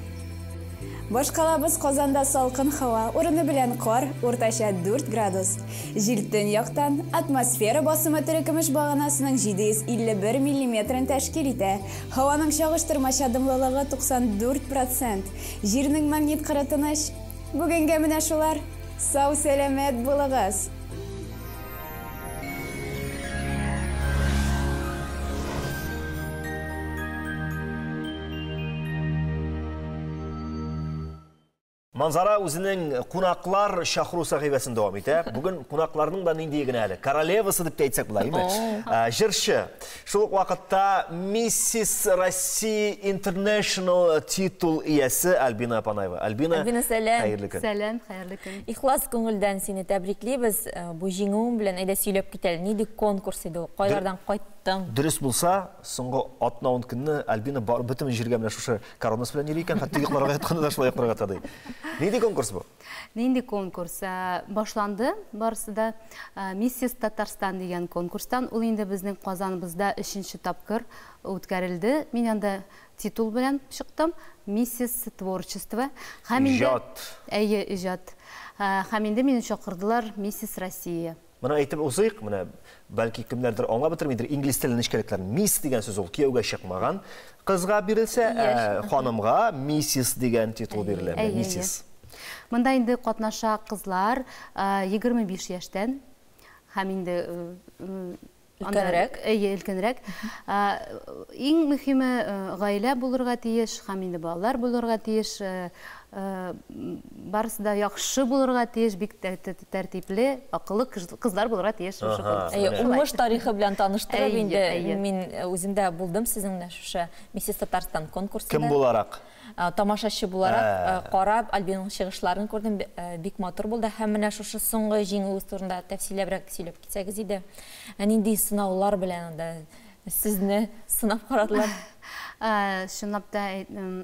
Speaker 15: Башкалабыз Казанда салкын һава, урыны белән кар, уртача 4 градус. Җил төньяктан, атмосфера басымы терекөмеш баганасының 751 миллиметрын тәшкил итә. Һаваның чагыштырмача дымлылыгы 94 процент. Җирнең магнит кыры тыныч. Бүгенгә менә шулар. Сау-сәламәт булыгыз!
Speaker 1: Манзара үзенең кунаклар чакыру сәхифәсен дәвам итә. Бүген кунакларның да ниндие генә әле. Королевасы дип тә әйтсәк була, әйме? Җырчы. Шул ук вакытта Миссис Россия International титул иясе Альбина Апанаева. Альбина,
Speaker 2: Альбина, сәлам.
Speaker 1: Хәерле көн.
Speaker 2: Сәлам, хәерле көн. Ихлас күңелдән сине тәбриклибез. Бу җиңүең белән әйдә сөйләп кит әле. Нинди конкурс иде ул? Кайлардан кайттың?
Speaker 1: Дөрес булса, соңгы атна-ун көнне Альбина бар бөтен җиргә менә шушы коронасы белән йөри икән, хәтта йокларга ятканда да шулай йокларга ята ди. Нинди конкурс бу?
Speaker 16: Нинди конкурс? Башланды барысы да Миссис Татарстан дигән конкурстан. Ул инде безнең Казаныбызда өченче тапкыр үткәрелде. Мин анда титул белән чыктым. Миссис Творчество. Һәм инде
Speaker 1: Иҗат.
Speaker 16: Әйе, иҗат. Һәм инде мине чакырдылар Миссис Россия.
Speaker 1: Моны әйтеп узыйк, менә бәлки кемнәрдер аңлап бетермидер, инглиз теле нечкәлекләрен. Мисс дигән сүз ул кияүгә чыкмаган кызга бирелсә, ә ханымга миссис дигән титул бирелә. Менә миссис.
Speaker 16: Монда инде катнаша кызлар 25 яшьтән һәм инде
Speaker 2: Өлкәнрәк.
Speaker 16: Әйе, өлкәнрәк. Иң мөһиме гаилә булырга тиеш һәм инде балалар булырга тиеш. Барысы да яхшы булырга тиеш, бик тәртипле, акыллы кызлар булырга тиеш.
Speaker 2: Әйе, уңыш тарихы белән таныштырып инде мин үзем дә булдым сезнең менә шушы Миссис Татарстан конкурсында.
Speaker 1: Кем буларак?
Speaker 2: Тамашачы буларак карап, Альбинаның чыгышларын күрдем, бик матур булды. Һәм менә шушы соңгы җиңүегез турында тәфсилләбрәк сөйләп китсәгез иде. Ә нинди сынаулар белән анда сезне сынап карадылар?
Speaker 16: Чынлап та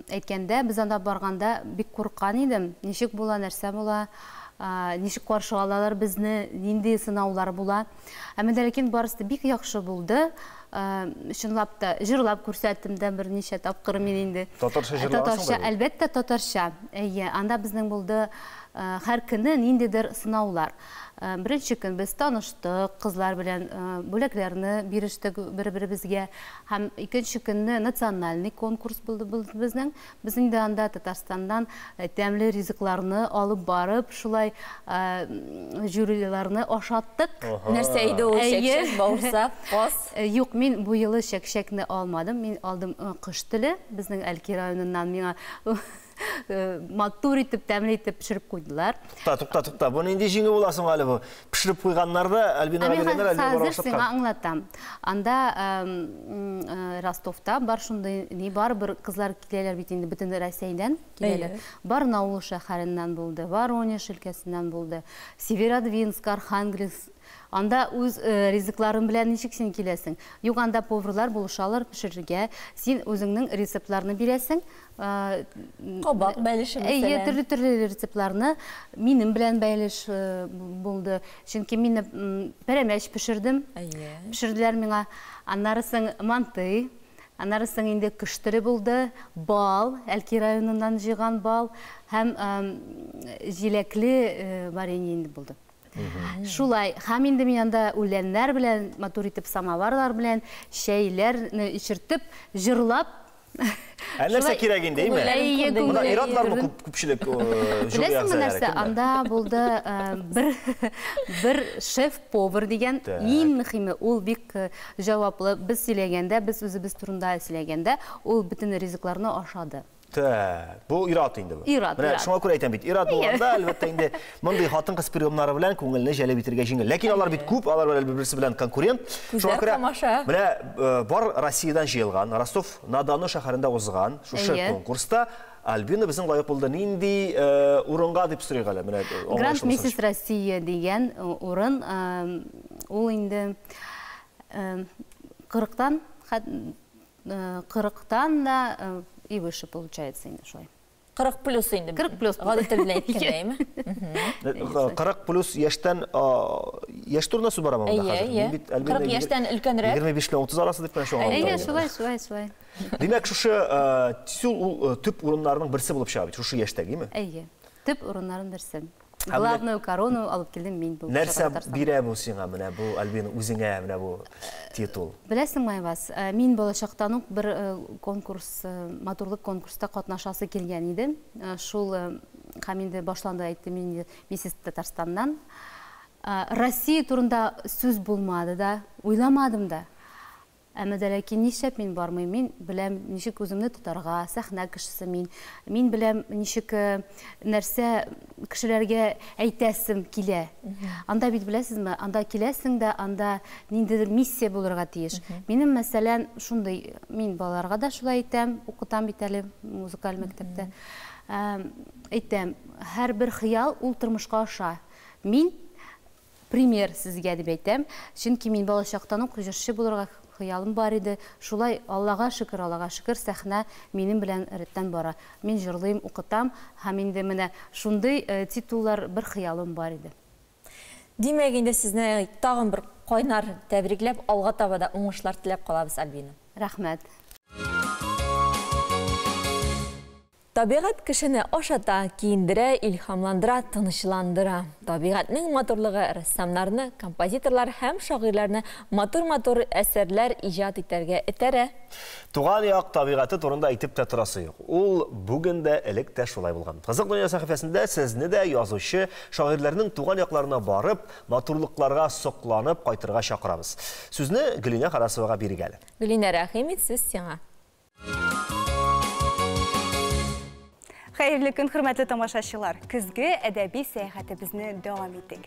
Speaker 16: әйткәндә, без анда барганда бик курыккан идем. Ничек була, нәрсә була, ничек каршы алалар безне, нинди сынаулар була. Әмма дә ләкин барысы да бик яхшы булды. Чынлап та җырлап күрсәттем дә берничә тапкыр мин инде.
Speaker 1: Татарча җырлагансың
Speaker 16: Татарча, әлбәттә, татарча. Әйе, анда безнең булды һәр көнне ниндидер сынаулар. Беренче көн без таныштык, кызлар белән бүләкләрне бирештек бер-беребезгә. Һәм икенче көнне национальный конкурс булды безнең. Без инде анда Татарстаннан тәмле ризыкларны алып барып, шулай жюриларны ашаттык.
Speaker 2: Нәрсә иде ул? Чәкчәк, бавырсак, каз?
Speaker 16: Юк, мин бу елы чәкчәкне алмадым. Мин алдым кош теле. Безнең Әлки районыннан миңа матур итеп, тәмле итеп пешереп куйдылар.
Speaker 1: Тукта, тукта, тукта. Бу нинди җиңү була соң әле бу? Пешереп куйганнар да Альбинага биргәннәр, Альбина барып
Speaker 16: Хәзер сиңа аңлатам. Анда Ростовта бар шундый ни бар, бер кызлар киләләр бит инде бөтен Рәсәйдән киләләр. Барнаул шәһәреннән булды, Воронеж өлкәсеннән булды, Северодвинск, Архангельск. Анда үз ризыкларың белән ничек син киләсең? Юк, анда поварлар булышалар пешерергә. Син үзеңнең рецептларны бирәсең.
Speaker 2: Кабак бәлеше, мәсәлән.
Speaker 16: Әйе, төрле-төрле рецептларны. Минем белән бәлеш булды. Чөнки мин пәрәмәч пешердем. Пешерделәр миңа. Аннары соң мантый. Аннары соң инде кош теле булды, бал, Әлки районыннан җыйган бал һәм җиләкле варенье инде булды. Шулай, һәм инде мин анда үләннәр белән, матур итеп самоварлар белән чәйләрне эчертеп, җырлап.
Speaker 1: Ә нәрсә кирәк инде, әйме? Монда ир-атлармы күпчелек жюри
Speaker 16: әгъзалары? Нәрсә, анда булды бер шеф-повар дигән, иң мөһиме, ул бик җаваплы. Без сөйләгәндә, без үзебез турында сөйләгәндә, ул бөтен ризыкларны ашады.
Speaker 1: Так, бу ир-ат инде бу.
Speaker 16: Ир-ат,
Speaker 1: Менә шуңа күрә әйтәм бит, ир-ат булганда, әлбәттә инде, мондый хатын-кыз приемнары белән күңелне җәлеп итәргә җиңел. Ләкин алар бит күп, алар белән бер-берсе белән конкурент. Шуңа күрә менә бар Россиядән җыелган, Ростов-на-Дону шәһәрендә узган шушы конкурста Альбина безнең лаек булды. Нинди урынга дип сорыйк әле, менә
Speaker 16: Гранд Миссис Россия дигән урын, ул инде 40-тан 40-тан да и выше получается инде шулай.
Speaker 2: 40 плюс инде.
Speaker 16: 40 плюс.
Speaker 2: Гади тел белән әйткәндә, әйеме?
Speaker 1: 40 плюс яшьтән яшь турында сүз барамы монда хәзер?
Speaker 2: Мин бит 40 яшьтән өлкәнрәк.
Speaker 1: 25 белән 30 арасы дип кенә шуңа.
Speaker 16: Әйе, шулай, шулай, шулай.
Speaker 1: Димәк, шушы титул ул төп урыннарның берсе булып чыга бит, шушы яшьтәге, әйеме?
Speaker 16: Әйе. Төп урыннарның берсе. Главную корону алып килдем мин бу.
Speaker 1: Нәрсә бирә бу сиңа менә бу, Альбина, үзеңә менә бу титул?
Speaker 16: Беләсеңме, Айваз, мин балачактан ук бер конкурс, матурлык конкурста катнашасы килгән иде. Шул һәм инде башланды, әйттем инде, Миссис Татарстаннан. Россия турында сүз булмады да, уйламадым да. Әмма дә ләкин нишләп мин бармыйм? Мин беләм, ничек үземне тотарга, сәхнә кешесе мин. Мин беләм, ничек нәрсә кешеләргә әйтәсем килә. Анда бит беләсезме, анда киләсең дә, анда ниндидер миссия булырга тиеш. Минем, мәсәлән, шундый, мин балаларга да шулай әйтәм, укытам бит әле музыкаль мәктәптә. Әйтәм, һәрбер хыял ул тормышка аша. Мин пример сезгә дип әйтәм, чөнки мин балачактан ук җырчы булырга хыялым бар иде. Шулай, Аллага шөкер, Аллага шөкер, сәхнә минем белән рәттән бара. Мин җырлыйм, укытам һәм инде менә шундый титуллар бер хыялым бар иде.
Speaker 2: Димәк, инде сезне тагын бер кайнар тәбрикләп, алга таба да уңышлар теләп калабыз, Альбина.
Speaker 16: Рәхмәт.
Speaker 2: Табигать кешене ашата, киендерә, илһамландыра, тынычландыра. Табигатьнең матурлыгы рәссамнарны, композиторлар һәм шагыйрьләрне матур-матур әсәрләр иҗат итәргә этәрә.
Speaker 1: Туган як табигате турында әйтеп тә торасы юк. Ул бүген дә, элек тә шулай булган. Кызык дөнья сәхифәсендә сезне дә язучы, шагыйрьләрнең туган якларына барып, матурлыкларга сокланып кайтырга чакырабыз. Сүзне Гөлинә Харасовага бирик әле.
Speaker 2: Гөлинә, рәхим ит, сүз сиңа.
Speaker 17: Хәерле көн, хөрмәтле тамашачылар. Көзге әдәби сәяхәтебезне дәвам итик.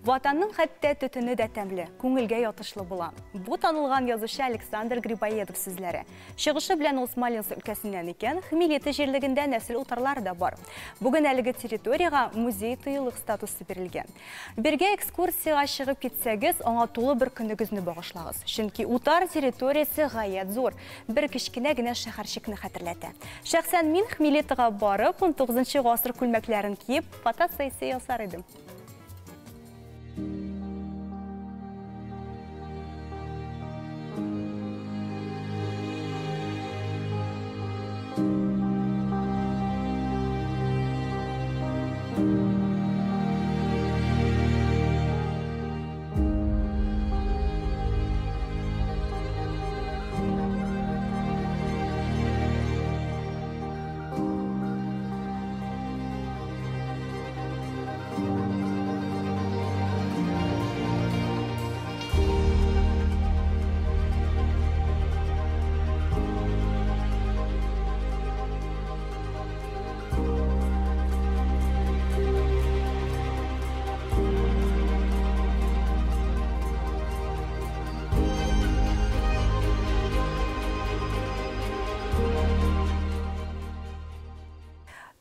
Speaker 17: Ватанның хәтта төтене дә тәмле, күңелгә ятышлы була. Бу танылган язучы Александр Грибоедов сүзләре. Чыгышы белән ул Смоленск өлкәсеннән икән, Хмелиты җирлегендә нәсел утарлары да бар. Бүген әлеге территориягә музей-тыюлык статусы бирелгән. Бергә экскурсиягә чыгып китсәгез, аңа тулы бер көнегезне багышлагыз. Чөнки утар территориясе гаять зур, бер кечкенә генә шәһәрчекне хәтерләтә. Шәхсән мин Хмелитога барып, 19 гасыр күлмәкләрен киеп, фотосессия ясар идем.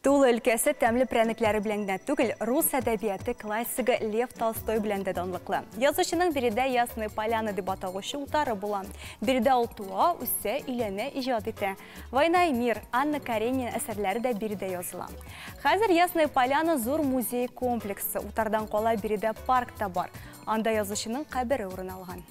Speaker 17: Тула өлкәсе тәмле прәнекләре белән генә түгел, рус әдәбияты классигы Лев Толстой белән дә данлыклы. Язучының биредә Ясная Поляна дип аталучы утары була. Биредә ул туа, үсә, өйләнә, иҗат итә. Война и мир, Анна Каренина әсәрләре дә биредә языла. Хәзер Ясная Поляна зур музей комплексы. Утардан кала биредә парк та бар. Анда язучының кабере урын алган.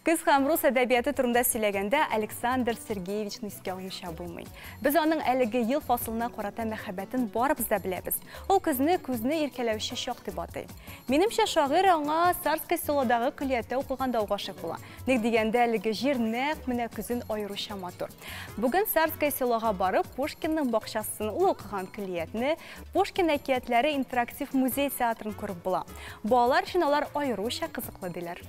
Speaker 17: Көз һәм рус әдәбияты турында сөйләгәндә Александр Сергеевичны искә алмыйча булмый. Без аның әлеге ел фасылына карата мәхәббәтен барыбыз да беләбез. Ул көзне күзне иркәләүче чак дип атый. Минемчә, шагыйрь аңа Царское селодагы көллияттә укыганда ук гашыйк була. Ник дигәндә, әлеге җир нәкъ менә көзен аеруча матур. Бүген Царское селога барып, Пушкинның бакчасын, ул укыган көллиятне, Пушкин әкиятләре интерактив музей театрын күреп була. Балалар өчен алар аеруча кызыклы диләр.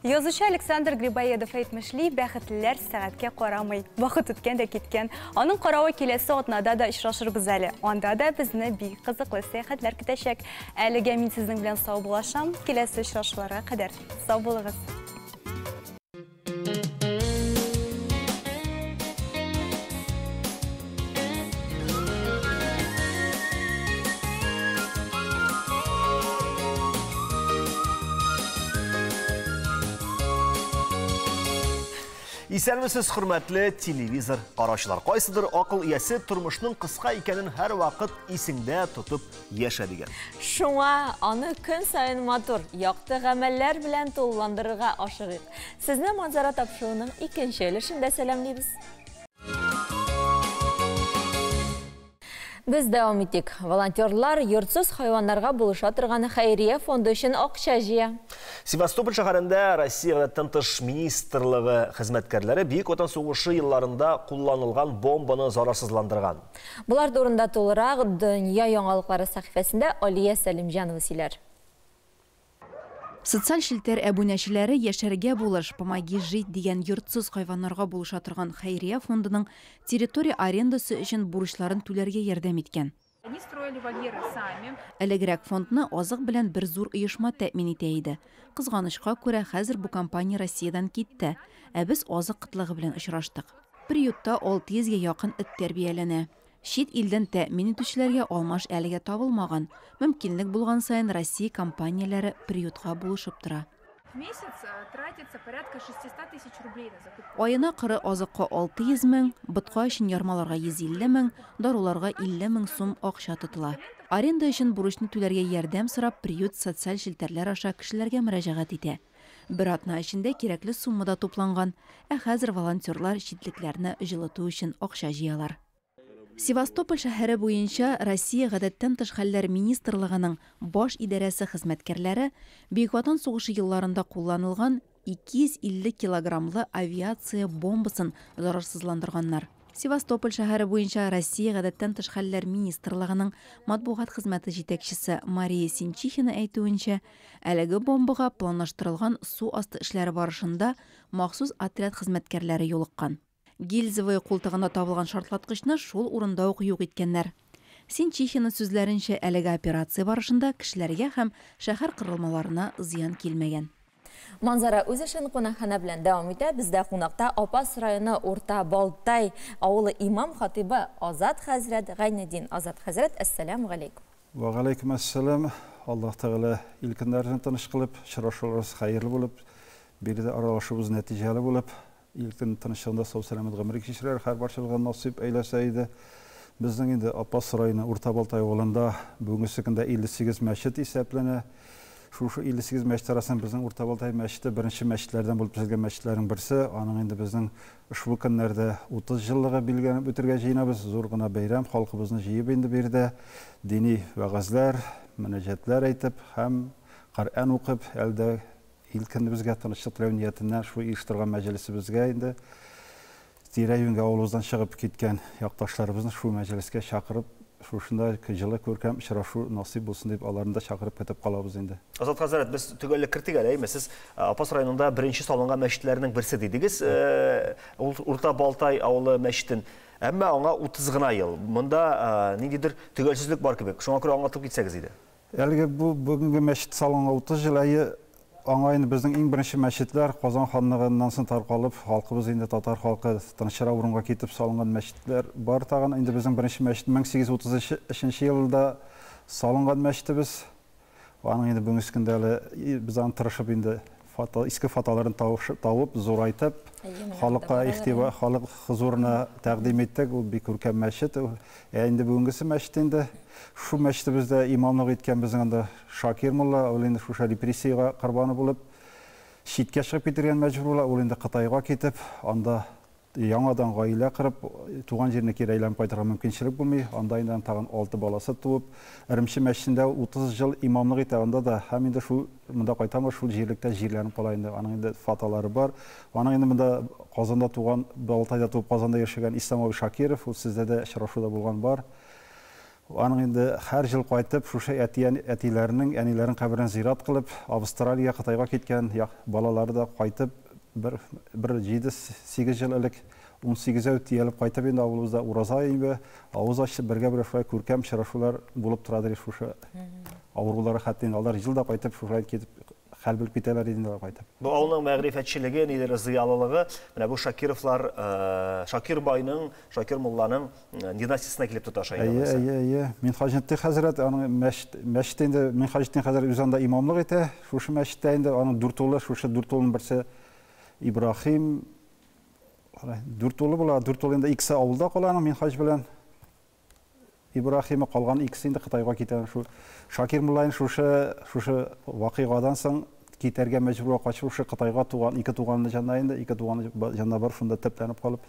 Speaker 17: Язучы Александр Грибоедов әйтмешли, бәхетлеләр сәгатькә карамый. Вакыт үткән дә киткән. Аның каравы киләсе атнада да очрашырбыз әле. Анда да безне бик кызыклы сәяхәтләр көтәчәк. Әлегә мин сезнең белән саубуллашам. Киләсе очрашуларга кадәр. Сау булыгыз.
Speaker 1: Исәнмесез, хөрмәтле телевизор караучылар. Кайсыдыр акыл иясе тормышның кыска икәнен һәрвакыт исеңдә тотып яшә дигән.
Speaker 2: Шуңа аны көн саен матур, якты гамәлләр белән тулыландырырга ашыгыйк. Сезне Манзара тапшыруының икенче өлешендә сәламлибез. Без дәвам итик. Волонтерлар йортсыз хайваннарга булыша торган хәйрия фонды өчен акча җыя.
Speaker 1: Севастополь шәһәрендә Россия гадәттән тыш министрлыгы хезмәткәрләре Бөек Ватан сугышы елларында кулланылган бомбаны зарарсызландырган.
Speaker 2: Болар турында тулырак Дөнья яңалыклары сәхифәсендә Алия Сәлимҗанова сөйләр.
Speaker 18: Социаль челтәр әбүнәчеләре Яшәргә булыш, Помоги жить дигән йортсыз хайваннарга булыша торган хәйрия фондының территория арендасы өчен бурычларын түләргә ярдәм иткән.
Speaker 19: Они строили вольеры сами.
Speaker 18: Элегрәк фондны азык белән бер зур оешма тәэмин итә иде. Кызганычка күрә, хәзер бу компания Россиядән китте, ә без азык кытлыгы белән очраштык. Приютта 600 гә якын эт тәрбияләнә. Чит илдән тәэмин итүчеләргә алмаш әлегә табылмаган. Мөмкинлек булган саен Россия компанияләре приютка булышып тора.
Speaker 19: В месяц тратится порядка 600 тысяч рублей на закупку.
Speaker 18: Аена коры азыкка 600 мең, ботка өчен ярмаларга 150 мең, даруларга 50 мең сум акча тотыла. Аренда өчен бурычны түләргә ярдәм сорап, приют социаль челтәрләр аша кешеләргә мөрәҗәгать итә. Бер атна эчендә кирәкле сумма да тупланган, ә хәзер волонтерлар читлекләрне җылыту өчен акча җыялар. Севастополь шәһәре буенча Россия гадәттән тыш хәлләр министрлыгының баш идарәсе хезмәткәрләре Бөек Ватан сугышы елларында кулланылган 250 килограммлы авиация бомбасын зарарсызландырганнар. Севастополь шәһәре буенча Россия гадәттән тыш хәлләр министрлыгының матбугат хезмәте җитәкчесе Мария Синчихина әйтүенчә, әлеге бомбага планлаштырылган су асты эшләре барышында махсус отряд хезмәткәрләре юлыккан. Гильзовая култыгында табылган шартлаткычны шул урында ук юк иткәннәр. Синчихина сүзләренчә, әлеге операция барышында кешеләргә һәм шәһәр корылмаларына зыян килмәгән.
Speaker 2: Манзара үз эшен кунакханә белән дәвам итә. Бездә кунакта Апас районы Урта Балтай авылы имам хатибы Азат хәзрәт Гайнетдин. Азат хәзрәт, әссәламү галәйкүм.
Speaker 20: Ва галәйкүм әссәлам. Аллаһ Тәгалә ил көннәрен тыныч кылып, очрашуларыбыз хәерле булып, биредә аралашуыбыз нәтиҗәле булып, ил көн тынычлыгында сау-сәламәт гомер кичерер һәр барчабызга насыйп әйләсә иде. Безнең инде Апас районы Урта Балтай авылында бүгенге көндә 58 мәчет исәпләнә. Шушы 58 мәчет арасыннан безнең Урта Балтай мәчете беренче мәчетләрдән булып төзелгән мәчетләрнең берсе. Аның инде безнең ошбу көннәрдә 30 еллыгы билгеләнеп үтергә җыенабыз. Зур гына бәйрәм, халкыбызны җыеп инде биредә дини вәгазьләр, мөнәҗәтләр әйтеп һәм Коръән укып, әлдә ил көнебезгә тынычлык теләү ниятеннән шул оештырган мәҗлесебезгә инде тирә-юньгә авылыбыздан чыгып киткән якташларыбызны шул мәҗлескә чакырып, шушында җылы күркәм очрашу насыйп булсын дип аларны да чакырып көтеп калабыз инде.
Speaker 1: Азат хәзрәт, без төгәллек кертик әле, әйме? Сез Апас районында беренче салынган мәчетләрнең берсе дидегез, Урта Балтай авылы мәчетен. Әмма аңа 30 гына ел. Монда ниндидер төгәлсезлек бар кебек. Шуңа күрә аңлатып китсәгез иде.
Speaker 20: Әлеге бу бүгенге мәчет салынган 30 ел, әйе, аңа инде безнең иң беренче мәчетләр Казан ханлыгыннан соң таркалып, халкыбыз инде татар халкы тынычрак урынга китеп салынган мәчетләр бар тагын. Инде безнең беренче мәчет 1833 елда салынган мәчетебез. Аның инде бүгенге көндә әле без аны тырышып инде иске фотоларын табып, зурайтып, халыкка игътибар, халык хозурына тәкъдим иттек. Ул бик күркәм мәчет. Ә инде бүгенгесе мәчет инде шул мәчетебездә имамлык иткән безнең анда Шакир мулла, ул инде шушы репрессиягә корбаны булып, читкә чыгып китергән мәҗбүр була. Ул инде Кытайга китеп, анда яңадан гаилә корып, туган җиренә кире әйләнеп кайтырга мөмкинчелек булмый. Анда инде тагын 6 баласы туып, Эремче мәчетендә 30 ел имамлык итә анда да. Һәм инде шул монда кайтамы, шул җирлектә җирләнеп кала инде. Аның инде фотолары бар. Аның инде монда Казанда туган, Балтайда туып, Казанда яшәгән Ислам абый Шакиров, ул сездә дә очрашуда булган бар. Аның инде һәр ел кайтып, шушы әти әтиләренең, әниләренең каберен зират кылып, Австралиягә, Кытайга киткән балалары да кайтып, бер бер 7-8 ел элек 18-әү төялеп кайтып инде авылыбызда ураза инде авыз ачып бергә-бергә шулай күркәм очрашулар булып торадыр шушы авырулары хәтта инде алар ел да кайтып шулай китеп хәл белеп китәләр иде инде алар кайтып.
Speaker 1: Бу авылның мәгърифәтчелеге, нидер зыялылыгы менә бу Шакировлар, Шакир байның, Шакир мулланың династиясенә килеп тоташа инде
Speaker 20: Әйе, әйе, әйе. Минһаҗетдин хәзрәт аның мәчет, мәчет инде Минһаҗетдин хәзрәт үзе анда имамлык итә. Шушы мәчеттә инде аның дүрт улы, шушы дүрт улының берсе Ибраһим. Дүрт улы була, дүрт улы инде икесе авылда кала аның Минһаҗ белән. Ибраһимы, калган икесе инде Кытайга китә. Шу Шакир муллаин шушы шушы вакыйгадан соң китәргә мәҗбүр була, качып шушы Кытайга туган ике туганы җанына инде, ике туганы җанына барып шунда төпләнеп калып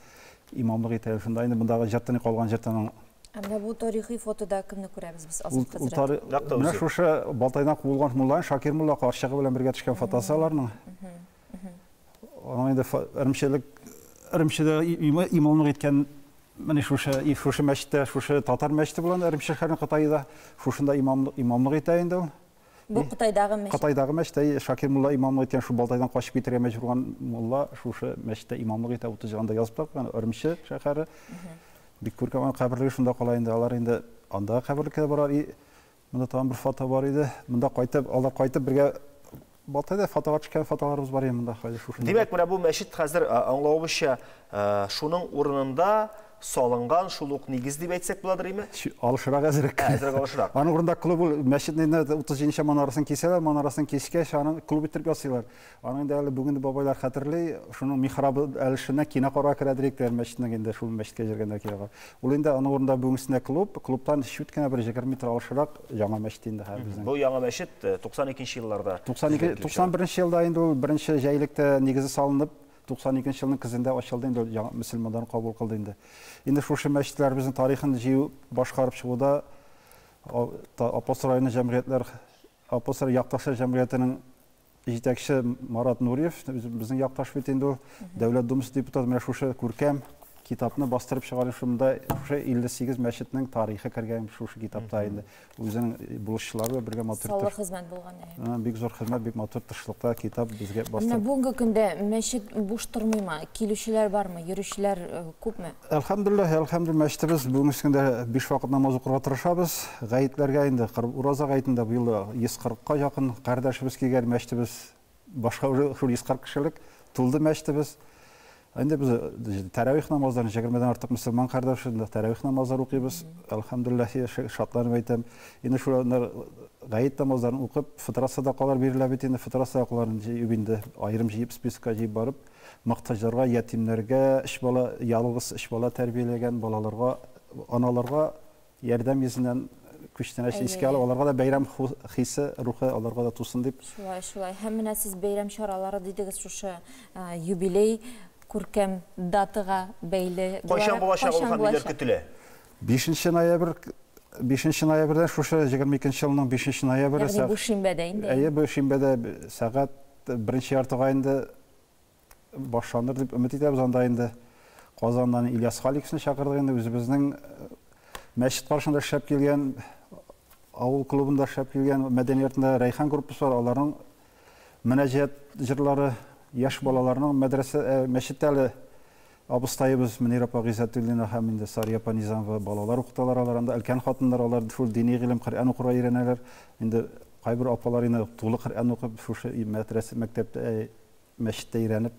Speaker 20: имамлык итә. Шунда инде мондагы җыртыны калган җыртының.
Speaker 2: Ә менә бу тарихи фотода кемне күрәбез без, Азат хәзрәт?
Speaker 20: Менә шушы Балтайдан куылган муллаин Шакир мулла карчыгы белән бергә төшкән фотосы аларның. Аның инде Ремчелек Ремчедә имамлык иткән менә шушы шушы мәчеттә, шушы татар мәчете булган Ремче шәһәренең Кытайда, шушында имамлык имамлык итә инде ул.
Speaker 2: Бу Кытайдагы мәчет.
Speaker 20: Кытайдагы мәчеттә Шакир мулла имамлык иткән, шул Балтайдан качып китәргә мәҗбүр булган мулла шушы мәчеттә имамлык итә, 30 ел анда язып та куйган, Ремче шәһәре. Бик күркәм аның каберлеге шунда кала инде. Алар инде андагы каберлеккә дә баралар. И Монда тагын бер фото бар иде. Монда кайтып, алар кайтып бергә Балтайда фотога төшкән фотоларыбыз бар иде монда хәзер шушында.
Speaker 1: Димәк, менә бу мәчет хәзер аңлавыбызча, шуның урынында салынган, шул ук нигез дип әйтсәк буладыр име?
Speaker 20: Алышрак әзрәк.
Speaker 1: Әзрәк алышрак.
Speaker 20: Аның урында клуб ул мәчетнең инде 37 нче манарасын кисәләр, манарасын кискәч, аны клуб иттереп ясыйлар. Аның инде әле бүген дә бабайлар хәтерли, шуның михрабы әле кино карарга керә директор мәчетнең инде шул мәчеткә йөргәндә кинога. Ул инде аның урында бүгенгесендә клуб, клубтан чүт кенә бер 20 метр алышрак яңа мәчет инде хәзер безнең.
Speaker 1: Бу яңа мәчет 92 нче елларда
Speaker 20: 92, 91 нче елда инде ул беренче җәйлектә нигезе салынып, 92 нче елның көзендә ачылды инде ул яңа мөселманнарны кабул кылды инде. Инде шушы мәчетләребезнең тарихын җыю, башкарып чыгуда Апас районы җәмгыятьләр, Апас якташлар җәмгыятенең Җитәкче Марат Нуриев, безнең якташ бит инде ул, Дәүләт Думасы депутаты, менә шушы күркәм китапны бастырып чыгарды. Шунда шушы 58 мәчетнең тарихы кергән шушы китапта инде. Үзенең булышчылары белән бергә матур
Speaker 2: Саллы хезмәт булган.
Speaker 20: Бик зур хезмәт, бик матур тырышлыкта китап безгә бастырып.
Speaker 2: Менә бүгенге көндә мәчет буш тормыймы? Килүчеләр бармы? Йөрүчеләр күпме?
Speaker 20: Әлхәмдүлилләһ, әлхәмдүлилләһ, мәчетебез бүгенге көндә биш вакыт намаз укырга тырышабыз. Гаетләргә инде, ураза гаетендә быел 140 ка якын кардәшебез килгән, мәчетебез башка уже шул 140 кешелек тулды мәчетебез. Инде без тәравих намазларын 20дән артык мөселман кардәш инде тәравих намазлары укыйбыз. Әлхәмдүлилләһ, шатланып әйтәм. Инде шул гает намазларын укып, фытра садакалар бирелә бит инде, фытра садакаларын җыеп инде, аерым җыеп спискка җыеп барып, Мохтаҗларга, ятимнәргә, өч бала, ялгыз өч бала тәрбияләгән балаларга, аналарга ярдәм йөзеннән күчтәнәч искә алып, аларга да бәйрәм хисе, рухы аларга да тусын дип.
Speaker 2: Шулай, шулай. Һәм менә сез бәйрәм чаралары дидегез, шушы юбилей күркәм датага бәйле.
Speaker 1: Кайчан булачак ул һәм ниләр көтелә?
Speaker 20: Бишенче ноябрь, бишенче ноябрьдән шушы 22 елның бишенче ноябре.
Speaker 2: Ягъни бу шимбәдә инде.
Speaker 20: Әйе, бу шимбәдә сәгать беренче яртыга инде башланыр дип өмет итәбез. Анда инде Казаннан Ильяс Халиковны чакырдык инде, үзебезнең мәчет каршында эшләп килгән, авыл клубында эшләп килгән мәдәни йортында Рәйхан группасы бар, аларның мөнәҗәт җырлары, яшь балаларның мәдрәсә, мәчеттә әле абыстаебыз Мөнир апа Гыйззәтуллина һәм инде Сария апа Низамова балалар укыталар, алар анда өлкән хатыннар, алар шул дини гыйлем, Коръән укырга өйрәнәләр. Инде кайбер апалар инде тулы Коръән укып, шушы мәдрәсә, мәктәптә, мәчеттә өйрәнеп,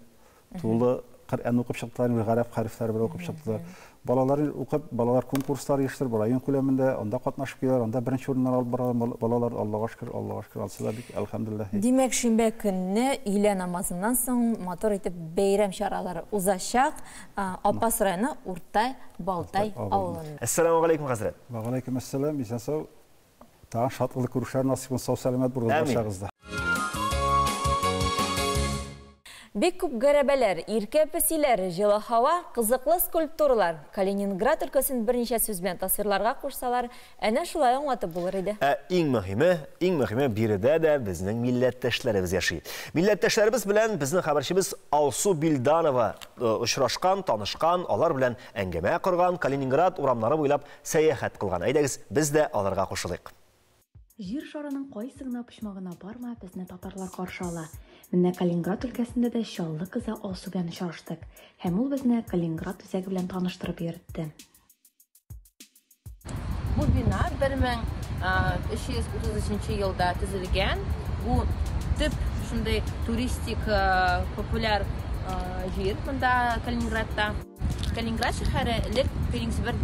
Speaker 20: тулы Коръән укып чыктылар, инде гарәп хәрефләре белән укып чыктылар. Балалар укып, балалар конкурслар оештырып, район күләмендә анда катнашып киләләр, анда беренче урыннар алып баралар балалар, Аллага шөкер, Аллага шөкер, ансы да бик, әлхәмдүлилләһ.
Speaker 2: Димәк, шимбә көнне өйлә намазыннан соң матур итеп бәйрәм чаралары узачак Апас районы Урта Балтай авылында.
Speaker 1: Әссәламегаләйкүм, хәзрәт.
Speaker 20: Вәгаләйкүм әссәлам, исән-сау. Тагын шатлыклы күрешүләр насыйп булсын, сау-сәламәт булыгыз
Speaker 1: Амин.
Speaker 20: барчагыз да.
Speaker 2: Бик күп гәрәбәләр, иркә песиләр, җылы һава, кызыклы скульптуралар. Калининград өлкәсен берничә сүз белән тасвирларга кушсалар, әнә шулай аңлатып булыр иде.
Speaker 1: Ә иң мөһиме, иң мөһиме биредә дә безнең милләттәшләребез яши. Милләттәшләребез белән безнең хәбәрчебез Алсу Билданова очрашкан, танышкан, алар белән әңгәмә корган, Калининград урамнары буйлап сәяхәт кылган. Әйдәгез, без дә аларга кушылыйк.
Speaker 21: Җир шарының кайсы гына почмагына барма, безне татарлар каршы ала. Менә Калининград өлкәсендә дә Чаллы кызы Алсу белән очраштык. Һәм ул безне Калининград үзәге белән таныштырып йөртте.
Speaker 22: Бу бина 1333 елда төзелгән. Бу төп шундый туристик популяр җир монда Калининградта. Калининград шәһәре элек Кёнигсберг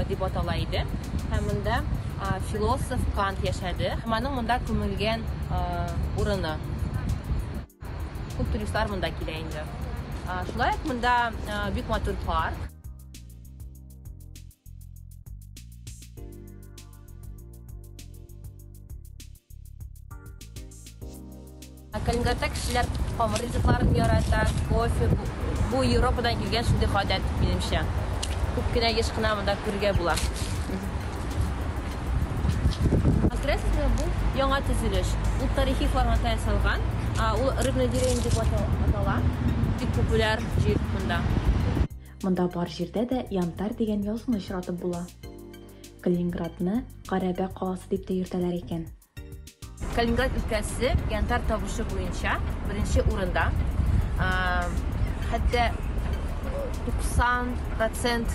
Speaker 22: дип атала иде. Һәм монда философ Кант яшәде. Һәм аның монда күмелгән урыны. Күп туристлар монда килә инде. Шулай ук монда бик матур парк. Калининградта кешеләр камыр ризыкларын ярата, кофе. Бу Европадан килгән шундый гадәт, минемчә. Күп кенә еш кына монда күрергә була. Күрәсезме, бу яңа төзелеш. Ул тарихи форматта ясалган. Ул Рыбная деревня дип атала. Бик популяр җир монда.
Speaker 21: Монда бар җирдә дә янтарь дигән язуны очратып була. Калининградны Карәбә каласы дип тә йөртәләр икән.
Speaker 22: Калининград өлкәсе янтарь табышы буенча беренче урында. Хәтта 90 процент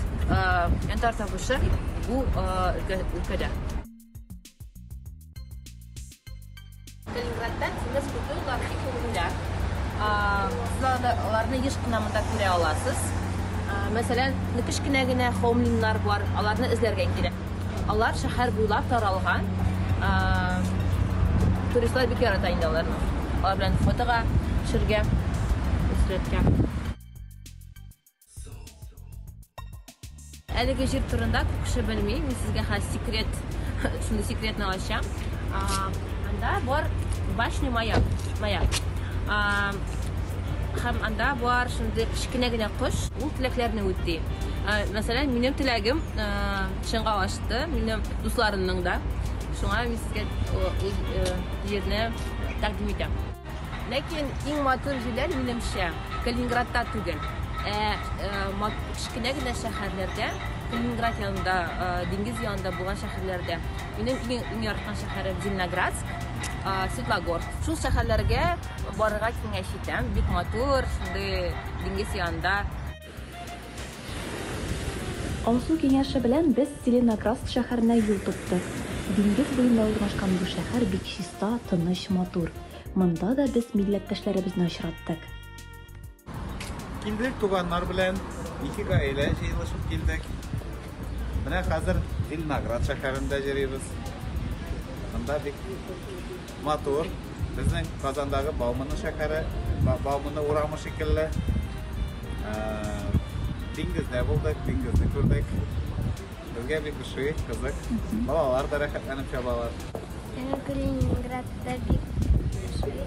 Speaker 22: янтарь табышы бу өлкәдә. Калининградта тимер скульптуралар бик популяр. Сез аларны еш кына монда күрә аласыз. Мәсәлән, кечкенә генә холмлиннар бар, аларны эзләргә кирәк. Алар шәһәр буйлап таралган. Туристлар бик ярата инде аларны. Алар белән фотога төшергә, сурәткә. Әлеге җир турында күп кеше белми. Мин сезгә хәзер секрет, шундый секретны ачам. Анда бар башня маяк, маяк. Һәм анда бар шундый кечкенә генә кош, ул теләкләрне үти. Мәсәлән, минем теләгем чынга ашты, минем дусларымның да. Шуңа мин сезгә ул җирне тәкъдим итәм. Ләкин иң матур җирләр, минемчә, Калининградта түгел, ә кечкенә генә шәһәрләрдә, Калининград янында, диңгез янында булган шәһәрләрдә. Минем иң яраткан шәһәрем Зеленоградск, Светлогорск. Шул шәһәрләргә барырга киңәш итәм. Бик матур, шундый диңгез янында.
Speaker 21: Алсу киңәше белән без Зеленоградск шәһәренә юл тоттык. Диңгез буенда урнашкан бу шәһәр бик чиста, тыныч, матур. Монда да без милләттәшләребезне очраттык.
Speaker 23: Килдек туганнар белән, ике гаилә җыелышып килдек. Менә хәзер Зеленоград шәһәрендә йөрибез. Монда бик матур. Безнең Казандагы Бауманы шәһәре, Бауманы урамы шикелле. Диңгездә булдык, диңгезне күрдек. Безгә бик ошый, кызык. Балалар да рәхәтләнеп чабалар.
Speaker 24: Миңа Калининградта бик ошый.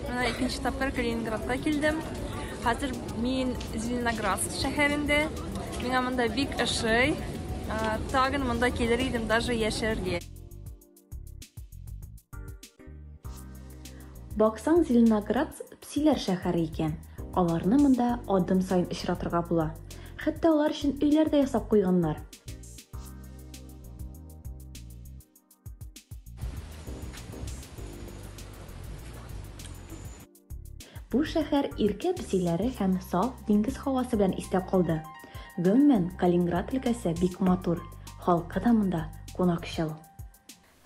Speaker 19: Менә икенче тапкыр Калининградка килдем. Хәзер мин Зеленоградск шәһәрендә. Миңа монда бик ошый. Тагын монда килер идем даже яшәргә.
Speaker 21: Баксаң, Зеленоградск песиләр шәһәре икән. Аларны монда адым саен очратырга була. Хәтта алар өчен өйләр дә ясап куйганнар. Бу шәһәр иркә песиләре һәм саф диңгез һавасы белән истә калды. Гомумән, Калининград өлкәсе бик матур, халкы да монда кунакчыл.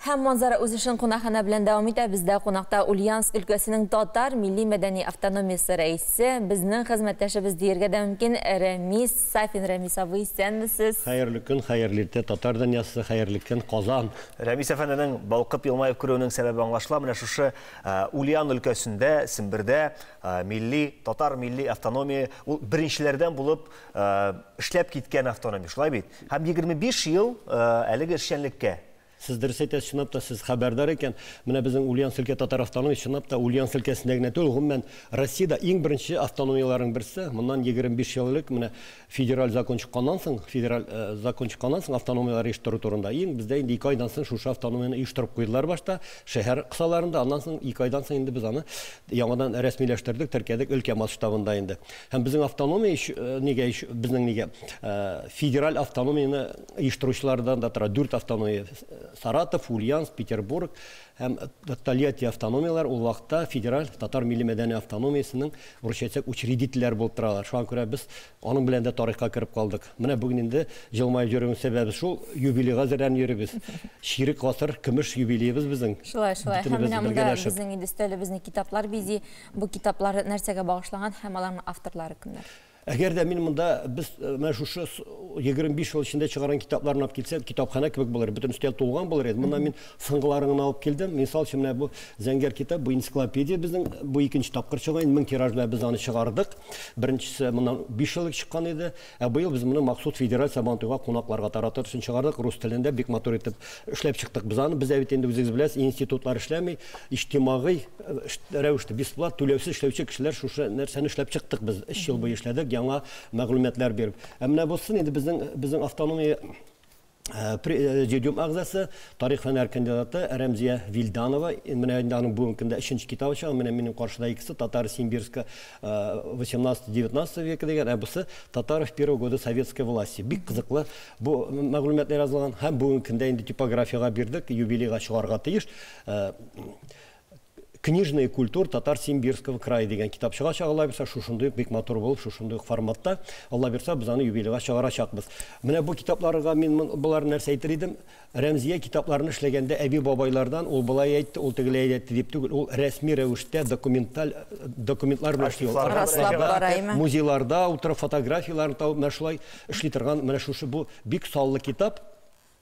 Speaker 2: Һәм Манзара үз эшен кунакханә белән дәвам итә. Бездә кунакта Ульяновск өлкәсенең татар милли-мәдәни автономиясе рәисе, безнең хезмәттәшебез дияргә дә мөмкин, Рәмис Сафин. Рәмис абый, исәнмесез?
Speaker 25: Хәерле көн, хәерле иртә, татар дөньясы, хәерле көн, Казан.
Speaker 1: Рәмис әфәнденең балкып елмаеп керүенең сәбәбе аңлашыла. Менә шушы Ульян өлкәсендә, Сембердә милли, татар милли автономия, ул беренчеләрдән булып эшләп киткән автономия, шулай бит? Һәм 25 ел әлеге эшчәнлеккә.
Speaker 25: Сез дөрес әйтәсез, чынлап та сез хәбәрдар икән. Менә безнең Ульяновск өлкә татар автономиясе чынлап та Ульяновск өлкәсендә генә түгел, гомумән Россиядә иң беренче автономияләрнең берсе. Моннан 25 ел элек менә федераль закон чыкканнан соң, федераль закон чыкканнан соң автономияләр оештыру турында иң бездә инде ике айдан соң шушы автономияне оештырып куйдылар башта шәһәр кысаларында, аннан соң ике айдан соң инде без аны яңадан рәсмиләштердек, теркәдек өлкә масштабында инде. Һәм безнең автономия нигә безнең нигә федераль автономияне оештыручылардан да тора. Дүрт автономия: Саратов, Ульяновск, Петербург һәм Тольятти автономияләр ул вакытта федераль татар милли мәдәни автономиясенең, урысча әйтсәк, учредительләр булып торалар. Шуңа күрә без аның белән дә тарихка кереп калдык. Менә бүген инде җылмаеп йөрүнең сәбәбе шул, юбилейга әзерләнеп йөрибез. Чирек гасыр көмеш юбилеебыз безнең.
Speaker 2: Шулай, шулай. Һәм менә монда безнең инде өстәлебезне китаплар бизи. Бу китаплар нәрсәгә багышланган һәм аларның авторлары кемнәр?
Speaker 25: Әгәр дә мин монда без менә шушы 25 ел эчендә чыгарган китапларны алып килсәм, китапханә кебек булыр, бөтен өстәл тулган булыр иде. Монда мин соңгыларын гына алып килдем. Мисал өчен, менә бу зәңгәр китап, бу энциклопедия безнең, бу икенче тапкыр чыга инде, 1000 тираж белән без аны чыгардык. Беренчесе моннан 5 ел элек чыккан иде. Ә быел без моны махсус федераль Сабантуйга кунакларга таратыр өчен чыгардык. Рус телендә бик матур итеп эшләп чыктык без аны. Бездә бит инде үзегез беләсез, институтлар эшләми, иҗтимагый рәвештә бесплат, түләүсез эшләүче кешеләр шушы нәрсәне эшләп чыктык без. Өч ел буе эшләдек, яңа мәгълүматлар биреп. Ә менә бусын инде безнең безнең автономия президиум әгъзасы, тарих фәннәре кандидаты Рәмзия Вилданова. Менә инде аның бүгенге көндә өченче китабы чыга. Менә минем каршыда икесе Татары Симбирска 18-19 века дигән, ә бусы Татары в первые годы советской власти. Бик кызыклы бу мәгълүматлар язылган һәм бүгенге көндә инде типографиягә бирдек, юбилейга чыгарга тиеш. Книжная культура татар Симбирского края дигән китап чыгачак, Алла бирса, шушындый ук бик матур булып, шушындый ук форматта, Алла бирса, без аны юбилейга чыгарачакбыз. Менә бу китапларга мин болар нәрсә әйтер идем? Рәмзия китапларны эшләгәндә әби-бабайлардан ул болай әйтте, ул тегеләй әйтте дип түгел, ул рәсми рәвештә документаль документлар белән эшли.
Speaker 2: Раслап бара, әйме?
Speaker 25: Музейларда утырып фотографияләрен табып, менә шулай эшли торган менә шушы бу бик саллы китап.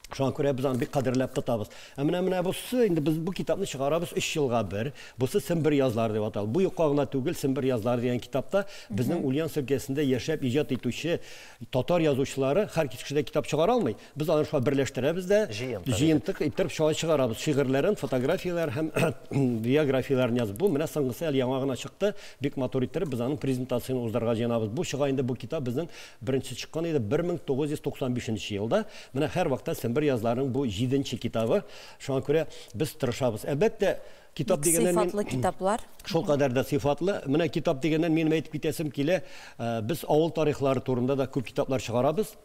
Speaker 25: Шуңа күрә без аны бик кадерләп тотабыз. Ә менә менә бусы, инде без бу китапны чыгарабыз өч елга бер. Бусы Сембер язлары дип атала. Бу юкка гына түгел, Сембер язлары дигән китапта безнең Ульяновск өлкәсендә яшәп иҗат итүче татар язучылары һәр кеше дә китап чыгара алмый. Без аны шулай берләштерәбез дә, җыентык иттереп шулай чыгарабыз. Шигырьләрен, фотографияләр һәм биографияләрен язып. Бу менә соңгысы әле яңа гына чыкты. Бик матур иттереп без аның презентациясен уздырырга җыенабыз. Бу чыга инде бу китап безнең Беренче чыккан иде 1995 нче елда. Менә һәрвакытта Сембер язларының бу җиденче китабы. Шуңа күрә без тырышабыз. Әлбәттә, китап
Speaker 2: Бик
Speaker 25: дигәннән мин
Speaker 2: сыйфатлы китаплар.
Speaker 25: Шул кадәр дә сыйфатлы. Менә китап дигәннән минем әйтеп китәсем килә. Без авыл тарихлары турында да күп китаплар чыгарабыз.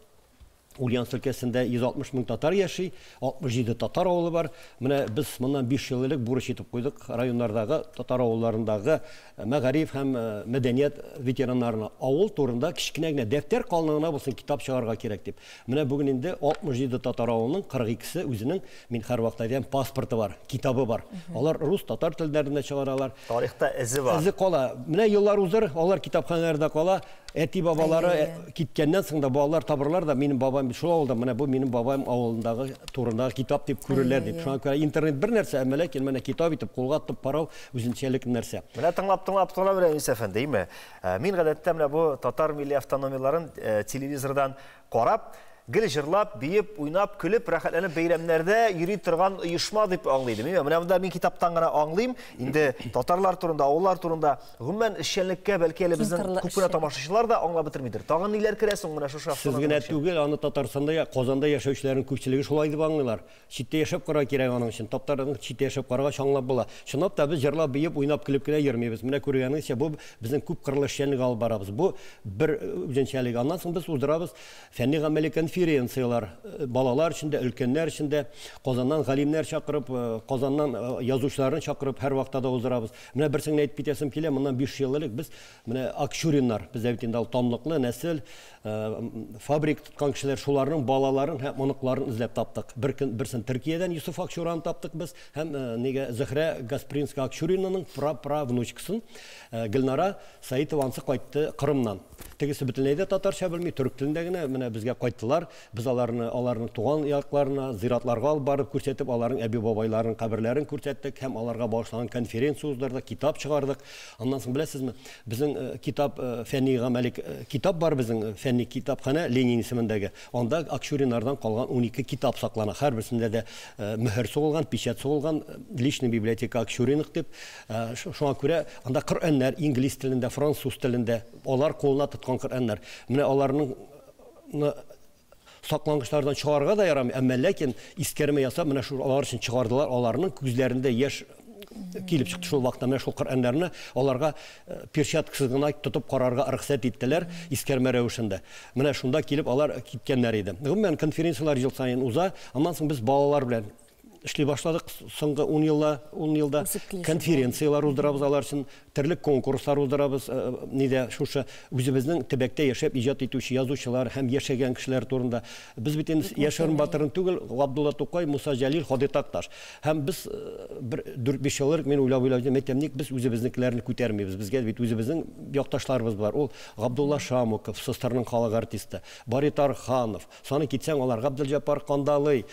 Speaker 25: Ульяновск өлкәсендә 160 мең татар яши, 67 татар авылы бар. Менә без моннан 5 ел элек бурыч итеп куйдык районнардагы татар авылларындагы мәгариф һәм мәдәният ветераннарына авыл турында кечкенә генә дәфтәр калынлыгына булсын китап чыгарырга кирәк дип. Менә бүген инде 67 татар авылының 42-се үзенең, мин һәрвакыт әйтәм, паспорты бар, китабы бар. Алар рус, татар телләрендә чыгаралар.
Speaker 1: Тарихта эзе бар.
Speaker 25: Эзе кала. Менә еллар узыр, алар китапханәләрдә кала. Әти-бабалары киткәннән соң да балалар табырлар да, минем бабам бит шул авылда, менә бу минем бабам авылындагы турындагы китап дип күрерләр дип. Шуңа күрә интернет бер нәрсә, әмма ләкин менә китап итеп кулга тотып карау үзенчәлекле нәрсә.
Speaker 1: Менә тыңлап, тыңлап тора бер Әнис әфәнде, әйме? Мин гадәттә менә бу татар милли автономияләрен телевизордан карап, гел җырлап, биеп, уйнап, көлеп, рәхәтләнеп бәйрәмнәрдә йөри торган оешма дип аңлый идем. Менә монда мин китаптан гына аңлыйм. Инде татарлар турында, авыллар турында, гомумән эшчәнлеккә бәлки әле безнең күп кенә тамашачылар да аңлап бетермидер. Тагын ниләр керә соң менә шушы
Speaker 25: Сез генә түгел, аны Татарстанда, Казанда яшәүчеләрнең күпчелеге шулай дип аңлыйлар. Читтә яшәп карарга кирәк аның өчен. Таптарның читтә яшәп карагач аңлап була. Чынлап та без җырлап, биеп, уйнап, көлеп кенә йөрмибез. Менә күргәнегезчә, бу безнең күпкырлы эшчәнлек алып барабыз. Бу бер үзенчәлеге. Аннан соң без уздырабыз фәнни-гамәли конференцияләр. Балалар өчен дә, өлкәннәр өчен дә. Казаннан галимнәр чакырып, Казаннан язучыларны чакырып һәрвакытта да уздырабыз. Менә берсен генә әйтеп китәсем килә. Моннан 5 ел элек без менә Акчуриннар, бездә бит инде ул танлыклы нәсел, фабрик тоткан кешеләр, шуларның балаларын һәм оныкларын эзләп таптык. Бер көн берсен Төркиядән Юсуф Акчураны таптык без һәм нигә Зөһрә Гаспринская Акчуринаның пра-пра-внучкасын Гөлнара Саитова ансы кайтты Кырымнан. Тегесе бөтенләй дә татарча белми, төрек телендә генә менә безгә кайттылар. Акчуриннар. Без аларны аларның туган якларына, зиратларга алып барып күрсәтеп, аларның әби-бабайларының каберләрен күрсәттек һәм аларга багышланган конференция уздырдык, китап чыгардык. Аннан соң беләсезме, безнең китап фәнни гамәли китап бар безнең фәнни китапханә Ленин исемендәге. Анда Акчуриннардан калган 12 китап саклана. Һәрберсендә дә мөһер сугылган, печать сугылган, личный библиотека Акчуриных дип. Шуңа күрә анда Коръәннәр инглиз телендә, француз телендә, алар кулына тоткан Коръәннәр. Менә аларның саклангычлардан чыгарырга да ярамый, әмма ләкин искәрмә ясап, менә шул алар өчен чыгардылар, аларның күзләрендә яшь килеп чыкты шул вакытта. Менә шул Коръәннәрне аларга перчаткасыз гына тотып карарга рөхсәт иттеләр искәрмә рәвешендә. Менә шунда килеп алар киткәннәр иде. Гомумән, конференцияләр ел саен уза. Аннан соң без балалар белән эшли башладык соңгы 10 елда, 10 елда конференцияләр уздырабыз алар өчен, төрле конкурслар уздырабыз, нидә шушы үзебезнең төбәктә яшәп иҗат итүче язучылар һәм яшәгән кешеләр турында. Без бит инде Яшерен батырын түгел, Габдулла Тукай, Муса Җәлил, Һади Такташ. Һәм без бер 4-5 ел элек мин уйлап-уйлап йөрдем, әйтәм, ник без үзебезнекеләрне күтәрмибез? Безгә бит үзебезнең якташларыбыз бар. Ул Габдулла Шамуков, СССРның халык артисты, Бари Тарханов, Саны китсәң, алар Габделҗаппар Кандалый,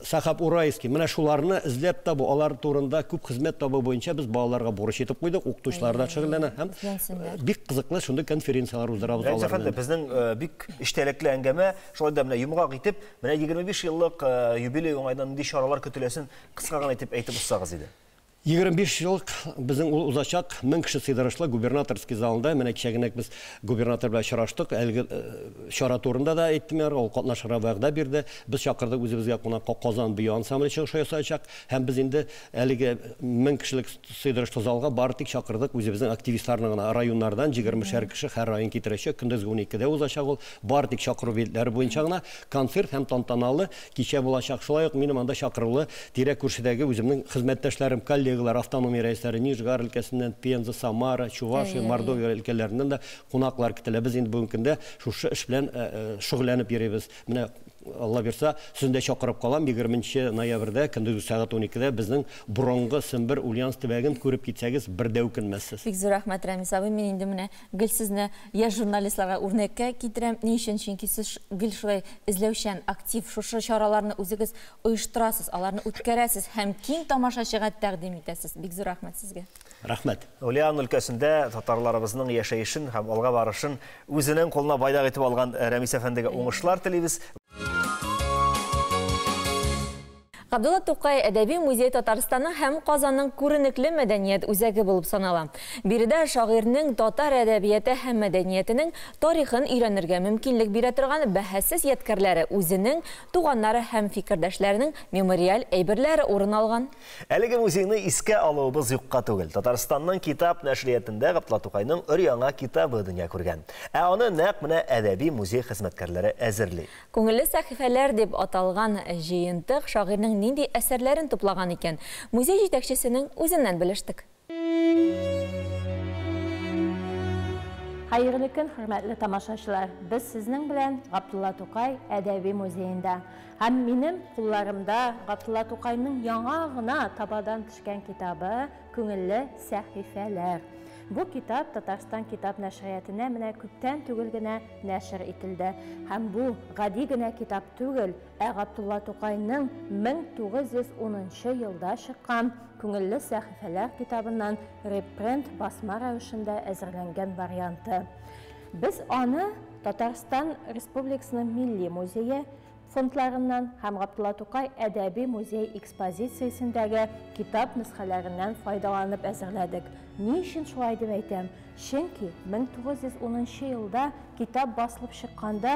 Speaker 25: Сәхаб Урайский, менә шуларны эзләп табу, алар турында күп хезмәт табу буенча без балаларга бурыч итеп куйдык, укытучылар да шөгыльләнә һәм бик кызыклы шундый конференцияләр уздырабыз
Speaker 1: Рәмис
Speaker 25: алар
Speaker 1: әфәнде,
Speaker 25: белән.
Speaker 1: безнең бик эчтәлекле әңгәмә, шулай да менә йомгак итеп, менә 25 еллык юбилей уңаеннан нинди чаралар көтеләсен кыска гына итеп әйтеп узсагыз иде.
Speaker 25: 25 еллык безнең ул узачак 1000 кеше сыйдырышлы Губернаторский залында. Менә кичәгенәк без губернатор белән очраштык. Әлеге чара турында да әйттем мин, ул катнашырга вәгъдә бирде. Без чакырдык үзебезгә кунакка Казан бию ансамбле чыгыш ясаячак. Һәм без инде әлеге 1000 кешелек сыйдырышлы залга бары тик чакырдык үзебезнең активистларны гына. Районнардан егермешәр кеше һәр район китерәчәк. Көндезге уникедә узачак ул. Бары тик чакыру билетлары буенча гына концерт һәм тантаналы Кичә булачак. Шулай ук минем анда чакырулы тирә-күршедәге үземнең хезмәттәшләрем, коллегалар, автономия рәисләре, Нижгар өлкәсеннән, Пенза, Самара, Чувашия, Мордовия өлкәләреннән дә кунаклар көтелә. Без инде бүгенге көндә шушы эш белән шөгыльләнеп йөрибез. Менә, Алла бирса, сезне дә чакырып калам, егерменче ноябрьдә, көндезге сәгать уникедә безнең борынгы Сембер, Ульяновск төбәген күреп китсәгез, бер дә үкенмәссез.
Speaker 2: Бик зур рәхмәт, Рәмис абый. Мин инде менә гел сезне яшь журналистларга үрнәккә китерәм. Ни өчен? Чөнки сез гел шулай эзләүчән, актив, шушы чараларны үзегез оештырасыз, аларны үткәрәсез һәм киң тамашачыга тәкъдим итәсез. Бик зур рәхмәт сезгә.
Speaker 25: Рәхмәт.
Speaker 1: Ульян өлкәсендә татарларыбызның яшәешен һәм алга барышын үзенең кулына байтак итеп алган Рәмис әфәндегә уңышлар телибез.
Speaker 2: Габдулла Тукай әдәби музее Татарстанның һәм Казанның күренекле мәдәният үзәге булып санала. Биредә шагыйрьнең татар әдәбияты һәм мәдәниятенең тарихын өйрәнергә мөмкинлек бирә торган бәһасез ядкәрләре, үзенең, туганнары һәм фикердәшләренең мемориаль әйберләре урын алган.
Speaker 1: Әлеге музейны искә алуыбыз юкка түгел. Татарстанның китап нәшриятында Габдулла Тукайның өр-яңа китабы дөнья күргән. Ә аны нәкъ менә әдәби музей хезмәткәрләре әзерли.
Speaker 2: Күңелле сәхифәләр дип аталган җыентык шагыйрьнең нинди әсәрләрен туплаган икән? Музей җитәкчесенең үзеннән белештек.
Speaker 10: Хәерле көн, хөрмәтле тамашачылар! Без сезнең белән Габдулла Тукай әдәби музеенда. Һәм минем кулларымда Габдулла Тукайның яңа гына табадан төшкән китабы Күңелле сәхифәләр. Бу китап Татарстан китап нәшриятенә менә күптән түгел генә нәшер ителде. Һәм бу гади генә китап түгел, ә Габдулла Тукайның 1910 нчы елда чыккан Күңелле сәхифәләр китабыннан репринт басма рәвешендә әзерләнгән варианты. Без аны Татарстан Республикасының Милли музее, фондларыннан һәм Габдулла Тукай әдәби музей экспозициясендәге китап нөсхәләреннән файдаланып әзерләдек. Ни өчен шулай дип әйтәм? Чөнки 1910 нчы елда китап басылып чыкканда,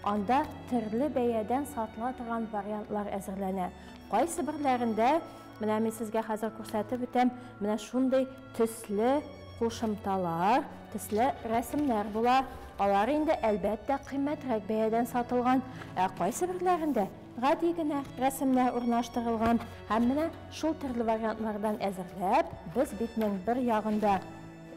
Speaker 10: анда төрле бәядән сатыла торган вариантлар әзерләнә. Кайсыберләрендә, менә мин сезгә хәзер күрсәтеп үтәм, менә шундый төсле кушымталар, төсле рәсемнәр була. Алар инде, әлбәттә, кыйммәтрәк бәядән сатылган. Ә кайсыберләрендә гади генә рәсемнәр урнаштырылган. Һәм менә шул төрле вариантлардан әзерләп, без битнең бер ягында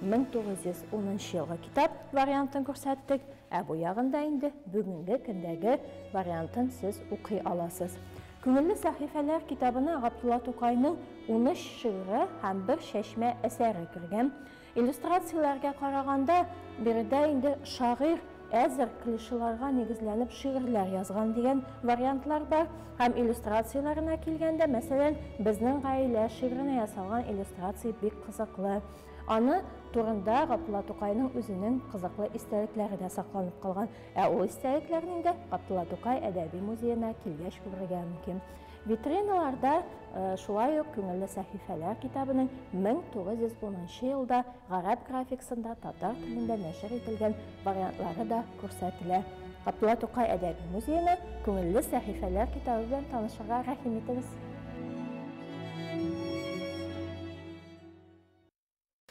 Speaker 10: 1910 нчы елгы китап вариантын күрсәттек, ә бу ягында инде бүгенге көндәге вариантын сез укый аласыз. Күңелле сәхифәләр китабына Габдулла Тукайның унөч шигыре һәм бер чәчмә әсәре кергән. Иллюстрацияләргә караганда, биредә инде шагыйрь әзер клишеларга нигезләнеп шигырьләр язган дигән вариантлар бар. Һәм иллюстрацияләренә килгәндә, мәсәлән, Безнең гаилә шигыренә ясалган иллюстрация бик кызыклы. Аны турында Габдулла Тукайның үзенең кызыклы истәлекләре дә сакланып калган. Ә ул истәлекләрне инде Габдулла Тукай әдәби музеена килгәч күрергә мөмкин. Витриналарда шулай ук Күңелле сәхифәләр китабының 1910 елда гарәп графикасында татар телендә нәшер ителгән вариантлары да күрсәтелә. Габдулла Тукай әдәби музеена Күңелле сәхифәләр китабы белән танышырга рәхим итегез.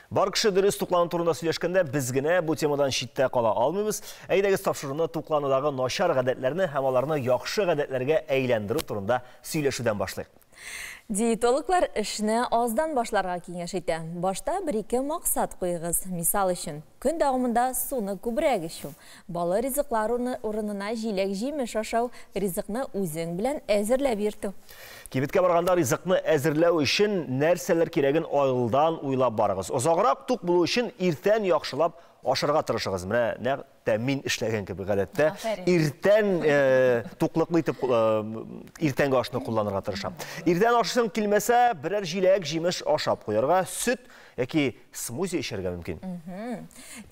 Speaker 1: Бар кеше дөрес туклану турында сөйләшкәндә, без генә бу темадан читтә кала алмыйбыз. Әйдәгез, тапшыруны тукланудагы начар гадәтләрне һәм аларны яхшы гадәтләргә әйләндерү турында сөйләшүдән башлыйк.
Speaker 2: Диетологлар эшне аздан башларга киңәш итә. Башта бер-ике максат куегыз. Мисал өчен, көн дәвамында суны күбрәк эчү, баллы ризыклар урынына җиләк-җимеш ашау, ризыкны үзең белән әзерләп йөртү.
Speaker 1: Кибеткә барганда ризыкны әзерләү өчен нәрсәләр кирәген алдан уйлап барыгыз. Озаграк тук булу өчен иртән яхшылап ашарга тырышыгыз. Менә нәкъ тә мин эшләгән кебек гадәттә иртән туклыклы итеп иртәнге ашны кулланырга тырышам. Иртән ашыйсың килмәсә, берәр җиләк җимеш ашап куярга, сөт яки смузи эчәргә мөмкин.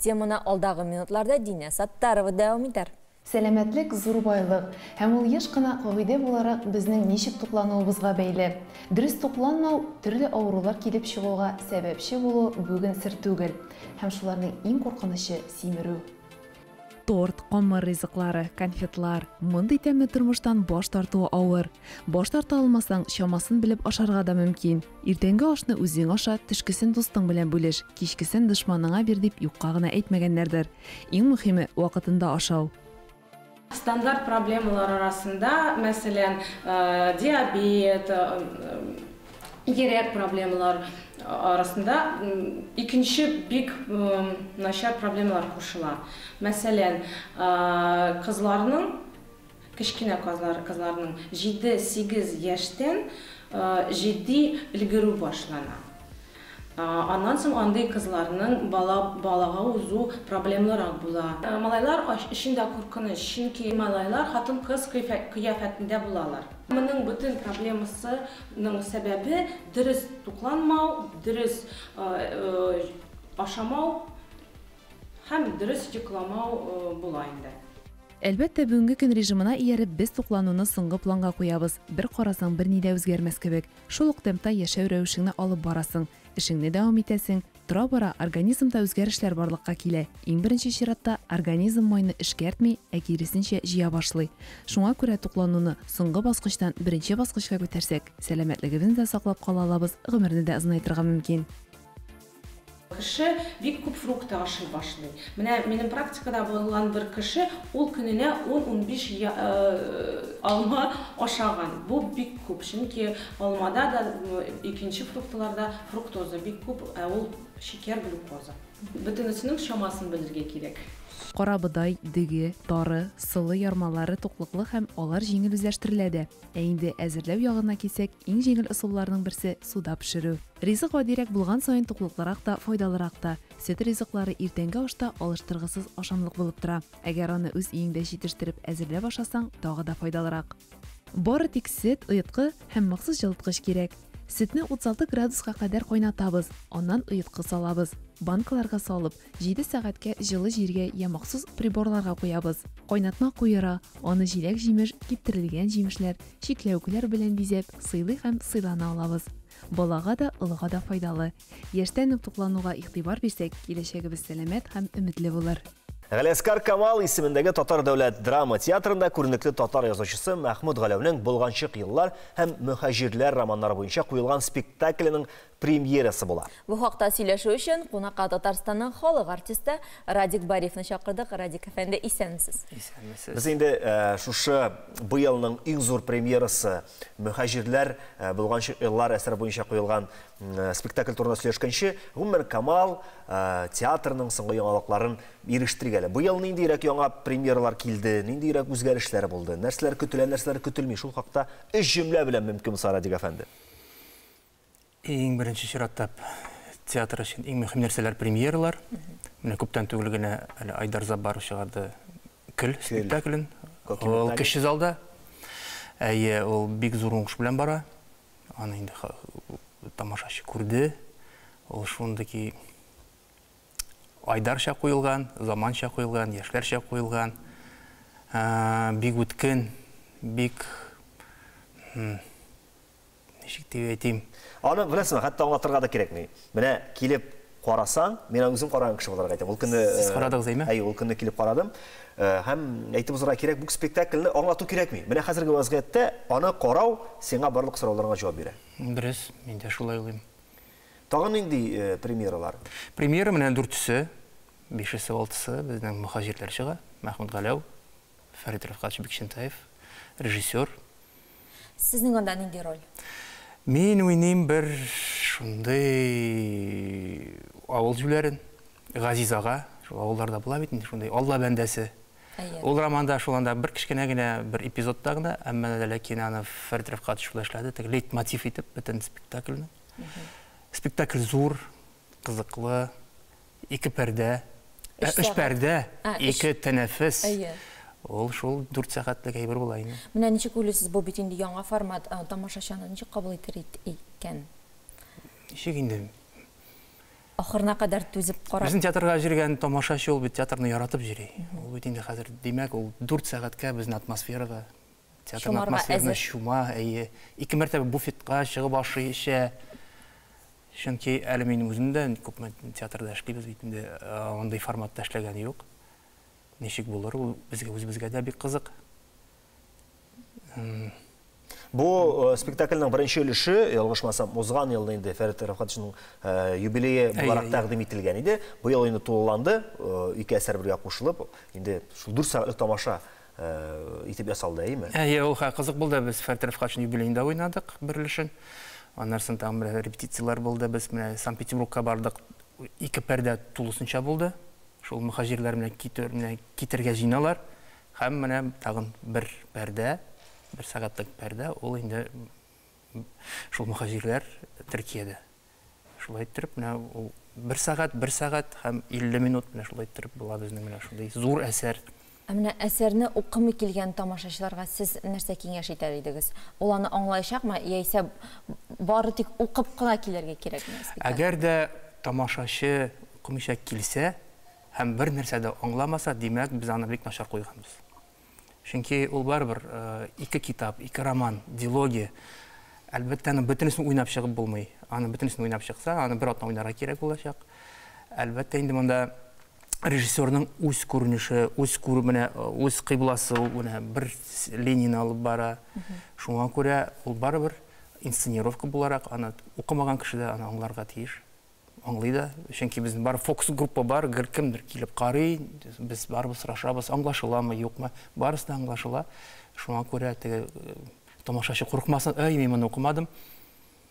Speaker 2: Теманы алдагы минутларда Динә Саттарова дәвам итәр.
Speaker 3: Сәламәтлек, зур байлык, һәм ул еш кына кагыйдә буларак безнең ничек туклануыбызга бәйле. Дөрес тукланмау төрле авырулар килеп чыгуга сәбәпче булу бүген сер түгел. Һәм шуларның иң куркынычы, симерү.
Speaker 4: Торт, камыр ризыклары, конфетлар, мондый тәмле тормыштан баш тартуы авыр. Баш тарта алмасаң, чамасын белеп ашарга да мөмкин. Иртәнге ашны үзең аша, төшкесен дустың белән бүлеш, кичкесен дошманыңа бир дип юкка гына әйтмәгәннәрдер. Иң мөхиме, вакытында ашау.
Speaker 5: Стандарт проблемалар арасында, мәсәлән, диабет, йөрәк проблемалар арасында икенче бик начар проблемалар кушыла. Мәсәлән, кызларның, кечкенә кызларның 7-8 яшьтән җитди өлгерү башлана. Аннан соң андый кызларның бала балага узу проблемлырак була. Малайлар өчен дә куркыныч, чөнки малайлар хатын-кыз кыяфәтендә булалар. Моның бөтен проблемасының сәбәбе дөрес тукланмау, дөрес ашамау һәм дөрес йокламау була инде.
Speaker 4: Әлбәттә, бүгенге көн режимына ияреп, без туклануны соңгы планга куябыз. Бер карасаң, берни дә үзгәрмәс кебек. Шул ук темпта яшәү рәвешеңне алып барасың. Эшеңне дәвам итәсең. Тора-бара организмда үзгәрешләр барлыкка килә. Иң беренче чиратта организм майны эшкәртми, ә киресенчә җыя башлый. Шуңа күрә туклануны соңгы баскычтан беренче баскычка күтәрсәк, сәламәтлегебезне дә саклап кала алабыз, гомерне дә озынайтырга мөмкин.
Speaker 5: Кеше бик күп фрукты ашый башлый. Менә минем практикада булган бер кеше, ул көненә 10-15 алма ашаган. Бу бик күп, чөнки алмада да, икенче фруктыларда фруктоза бик күп, ә ул шикәр, глюкоза. Бөтенесенең чамасын белергә кирәк.
Speaker 4: Карабодай, дөге, тары, солы ярмалары туклыклы һәм алар җиңел үзләштерелә дә. Ә инде әзерләү ягына килсәк, иң җиңел ысулларның берсе, суда пешерү. Ризык гадирәк булган саен туклыклырак та, файдалырак та. Сөт ризыклары иртәнге ашта алыштыргысыз ашамлык булып тора. Әгәр аны үз өеңдә җитештереп әзерләп ашасаң, тагы да файдалырак. Бары тик сөт, оеткы һәм махсус җылыткыч кирәк. Сөтне 36 градуска кадәр кайнатабыз, аннан оеткы салабыз. Банкаларга салып, 7 сәгатькә җылы җиргә я махсус приборларга куябыз. Кайнатма куера, аны җиләк-җимеш, киптерелгән җимешләр, чикләвекләр белән бизәп, сыйлый һәм сыйлана алабыз. Балага да, олыга да файдалы. Яшьтән үк туклануга игътибар бирсәк, киләчәгебез сәламәт һәм өметле булыр.
Speaker 1: Галиәсгар Камал исемендәге Татар дәүләт драма театрында күренекле татар язучысы Мәхмүт Галәүнең Болганчык еллар һәм Мөһаҗирләр романнары буенча куелган спектакленең премьерасы була.
Speaker 2: Бу хакта сөйләшү өчен кунакка Татарстанның халык артисты Радик Бариевны чакырдык. Радик әфәнде, исәнмесез.
Speaker 1: Исәнмесез. Без инде шушы быелның иң зур премьерасы Мөһаҗирләр, Болганчык еллар әсәре буенча куелган спектакль турында сөйләшкәнче, гомумән Камал театрының соңгы яңалыкларын ирештерик әле. Быел ниндирәк яңа премьералар килде, ниндирәк үзгәрешләр булды, нәрсәләр көтелә, нәрсәләр көтелми, шул хакта өч җөмлә белән мөмкин булса, Радик әфәнде.
Speaker 6: Иң беренче чиратта театр өчен иң мөһим нәрсәләр премьералар. Менә күптән түгел генә әле Айдар Заббаров чыгарды Көл спектаклен. Ул кече залда. Әйе, ул бик зур уңыш белән бара. Аны инде тамашачы күрде. Ул шундый Айдарча куелган, заманча куелган, яшьләрчә куелган. Бик үткен, бик ничек дип әйтим.
Speaker 1: Аны беләсеңме, хәтта аңлатырга да кирәкми. Менә килеп карасаң, мин аны үзем караган кеше буларак әйтәм. Ул көнне
Speaker 6: Сез карадыгыз, әйме?
Speaker 1: Әйе, ул көнне килеп карадым. Һәм әйтеп узарга кирәк, бу спектакльне аңлату кирәкми. Менә хәзерге вазгыятьтә аны карау сиңа барлык сорауларыңа җавап бирә.
Speaker 6: Дөрес, мин дә шулай уйлыйм.
Speaker 1: Тагын нинди премьералар?
Speaker 6: Премьера менә дүртесе, бишесе, алтысы безнең Мөхаҗирләр чыга. Мәхмүт Галәү, Фәрит Рәфкатович Бикчәнтаев, режиссер.
Speaker 2: Сезнең анда нинди роль?
Speaker 6: Мин уйныйм бер шундый авыл җүләрен, Газиз ага, шул авылларда була бит инде шундый Алла бәндәсе. Ул романда шул анда бер кечкенә генә бер эпизодта гына, әмма дә ләкин аны Фәрит Рәфкатович шулай эшләде, теге лейтмотив итеп бөтен спектакльне. Спектакль зур, кызыклы, ике пәрдә, өч пәрдә, ике тәнәфес. Ул шул 4 сәгатьлек әйбер була инде.
Speaker 2: Менә ничек уйлыйсыз, бу бит инде яңа формат, тамашачы аны ничек кабул итер икән?
Speaker 6: Ничек инде?
Speaker 2: Ахырына кадәр түзеп карап.
Speaker 6: Безнең театрга йөргән тамашачы ул бит театрны яратып йөри. Ул бит инде хәзер, димәк, ул 4 сәгатькә безнең атмосферага, театрның атмосферасына чума, әйе. Ике мәртәбә буфетка чыгып ашый, эчә. Чөнки әле мин үзем дә күпме театрда эшлибез бит инде, андый форматта эшләгән юк. Ничек булыр, ул безгә үзебезгә дә бик кызык.
Speaker 1: Бу спектакльнең беренче өлеше, ялгышмасам, узган елны инде Фәрит Рәфкатовичның юбилее буларак тәкъдим ителгән иде. Быел инде тулыланды, ике әсәр бергә кушылып, инде шул 4 сәгатьлек тамаша итеп ясалды, әйеме?
Speaker 6: Әйе, ул кызык булды. Без Фәрит Рәфкатовичның юбилеенда уйнадык бер өлешен. Аннан соң тагын бер репетицияләр булды. Без менә Санкт-Петербургка бардык. Ике пәрдә тулысынча булды. Шул мөхаҗирләр белән китергә җыйналар. Һәм менә тагын бер пәрдә, бер сәгатьлек пәрдә, ул инде шул мөхаҗирләр Төркиядә. Шулай иттереп, менә ул бер сәгать, бер сәгать һәм 50 минут менә шулай иттереп була безнең менә шундый зур әсәр.
Speaker 2: Ә менә әсәрне укымый килгән тамашачыларга сез нәрсә киңәш итәр идегез? Ул аны аңлаячакмы, яисә бары тик укып кына килергә кирәкме?
Speaker 6: Әгәр дә тамашачы укымыйча килсә һәм бер нәрсә дә аңламаса, димәк, без аны бик начар куйганбыз. Чөнки ул барыбер ике китап, ике роман, дилогия. Әлбәттә, аны бөтенесен уйнап чыгып булмый. Аны бөтенесен уйнап чыкса, аны бер атна уйнарга кирәк булачак. Әлбәттә, инде монда режиссерның үз күренеше, үз күрү, менә үз кыйбласы, менә бер линияне алып бара. Шуңа күрә ул барыбер инсценировка буларак аны укымаган кеше дә аны аңларга тиеш. Аңлый да, чөнки безнең бар фокус-группа бар, гел кемдер килеп карый, без барыбыз сорашабыз, аңлашыламы, юкмы, барысы да аңлашыла. Шуңа күрә теге тамашачы курыкмасын, әй, мин моны укымадым.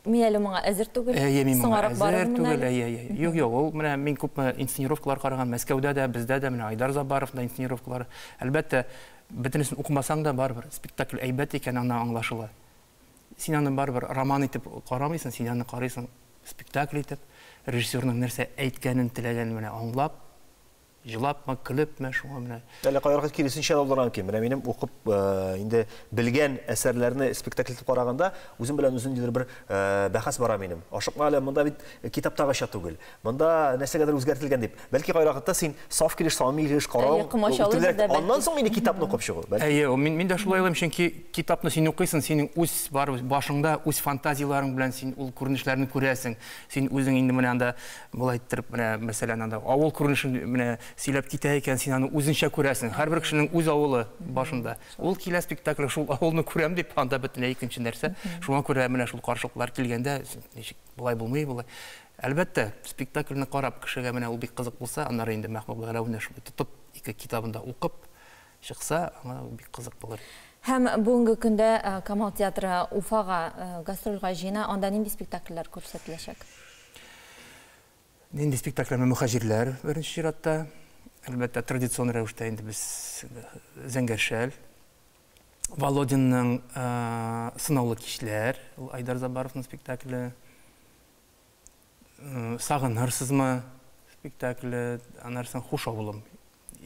Speaker 2: Мин әле моңа әзер түгел.
Speaker 6: Әйе, мин моңа әзер түгел, әйе, әйе. Юк, юк, ул менә мин күпме инсценировкалар караган, Мәскәүдә дә, бездә дә, менә Айдар Забаров да инсценировкалары. Әлбәттә, бөтенесен укымасаң да барыбер спектакль әйбәт икән, аны аңлашыла. Син аны барыбер роман итеп карамыйсың, син аны карыйсың спектакль итеп, режиссерның нәрсә әйткәнен теләгән менә аңлап, җылапмы, көлепме, шуңа менә.
Speaker 1: Әле кайвакыт киресенчә дә булырга мөмкин. Менә минем укып инде белгән әсәрләрне спектакль итеп караганда, үзем белән үзем ниндидер бер бәхәс бара минем. Ашыкма әле, монда бит китаптагыча түгел. Монда нәрсәгәдер үзгәртелгән дип. Бәлки кайвакытта син саф килеш, самими килеш карау, аннан соң инде китапны укып чыгу.
Speaker 6: Әйе, мин дә шулай уйлыйм, чөнки китапны син укыйсың, синең үз бар башыңда, үз фантазияләрең белән син ул күренешләрне күрәсең. Син үзең инде менә анда болай иттереп, менә мәсәлән, анда авыл күренешен менә сөйләп китә икән, син аны үзенчә күрәсең. Һәрбер кешенең үз авылы башында. Ул килә спектакль, шул авылны күрәм дип, анда бөтенләй икенче нәрсә. Шуңа күрә менә шул каршылыклар килгәндә, ничек болай булмый, болай. Әлбәттә, спектакльне карап кешегә менә ул бик кызык булса, аннары инде Мәхмүт Галәүне шулай тотып, ике китабын да укып чыкса, аңа бик кызык булыр.
Speaker 2: Һәм бүгенге көндә Камал театры Уфага гастрольгә җыена, анда нинди спектакльләр күрсәтеләчәк?
Speaker 6: Нинди спектакльләр? Мөхаҗирләр беренче чиратта. Әлбәттә, традицион рәвештә инде без Зәңгәр шәл, Володинның Сынаулы кичләр, ул Айдар Забаровның спектакле, Сагынырсызмы спектакле, аннан соң Хуш авылым,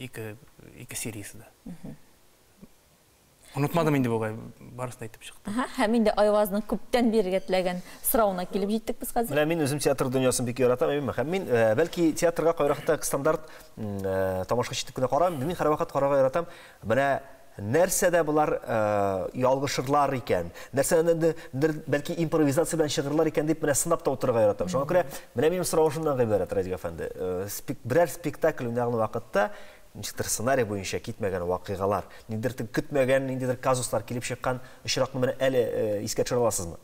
Speaker 6: ике ике сериясе дә. Онытмадым инде бугай, барысын әйтеп чыктым.
Speaker 2: Һәм инде Айвазның күптән бирергә теләгән соравына килеп җиттек без хәзер.
Speaker 1: Менә мин үзем театр дөньясын бик яратам, әйеме? Һәм мин, бәлки, театрга кайвакытта стандарт тамашачы итеп кенә карамыйм, мин һәрвакыт карарга яратам. Менә нәрсәдә болар ялгышырлар икән, нәрсәдән бәлки импровизация белән чыгырлар икән дип менә сынап та утырырга яратам. Шуңа күрә менә минем соравым шуннан гыйбарәт, Радик әфәнде. Берәр спектакль уйнаган вакытта ничектер сценарий буенча китмәгән вакыйгалар, ниндидер көтмәгән, ниндидер казуслар килеп чыккан очракны менә әле искә төшерә аласызмы?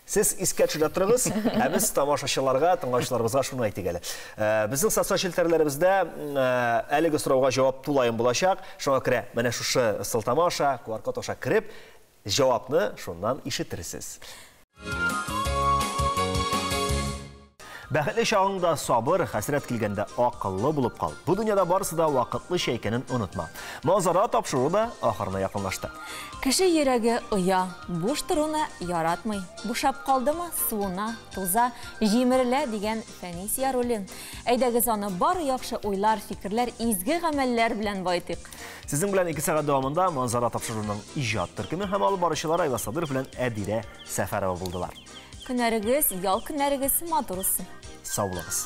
Speaker 1: Сез искә төшерә торыгыз, ә без тамашачыларга, тыңлаучыларыбызга шуны әйтик әле. Безнең социаль челтәрләребездә әлеге сорауга җавап тулаем булачак. Шуңа күрә менә шушы сылтама аша, QR-код аша кереп, җавапны шуннан ишетерсез. Бәхетле чагыңда сабыр, хәсрәт килгәндә акыллы булып кал. Бу дөньяда барысы да вакытлыча икәнен онытма. Манзара тапшыруы да ахырына якынлашты.
Speaker 2: Кеше йөрәге оя, буш торуны яратмый. Бушап калдымы, суына, туза, җимерелә дигән Фәнис Яруллин. Әйдәгез аны бар яхшы уйлар, фикерләр, изге гамәлләр белән баетыйк.
Speaker 1: Сезнең белән 2 сәгать дәвамында Манзара тапшыруының иҗат төркеме һәм алып баручылар Айваз Садыров белән Әдилә Сәфәрова булдылар.
Speaker 2: Көннәрегез, ял көннәрегез матур узсын.
Speaker 1: Сау булыгыз.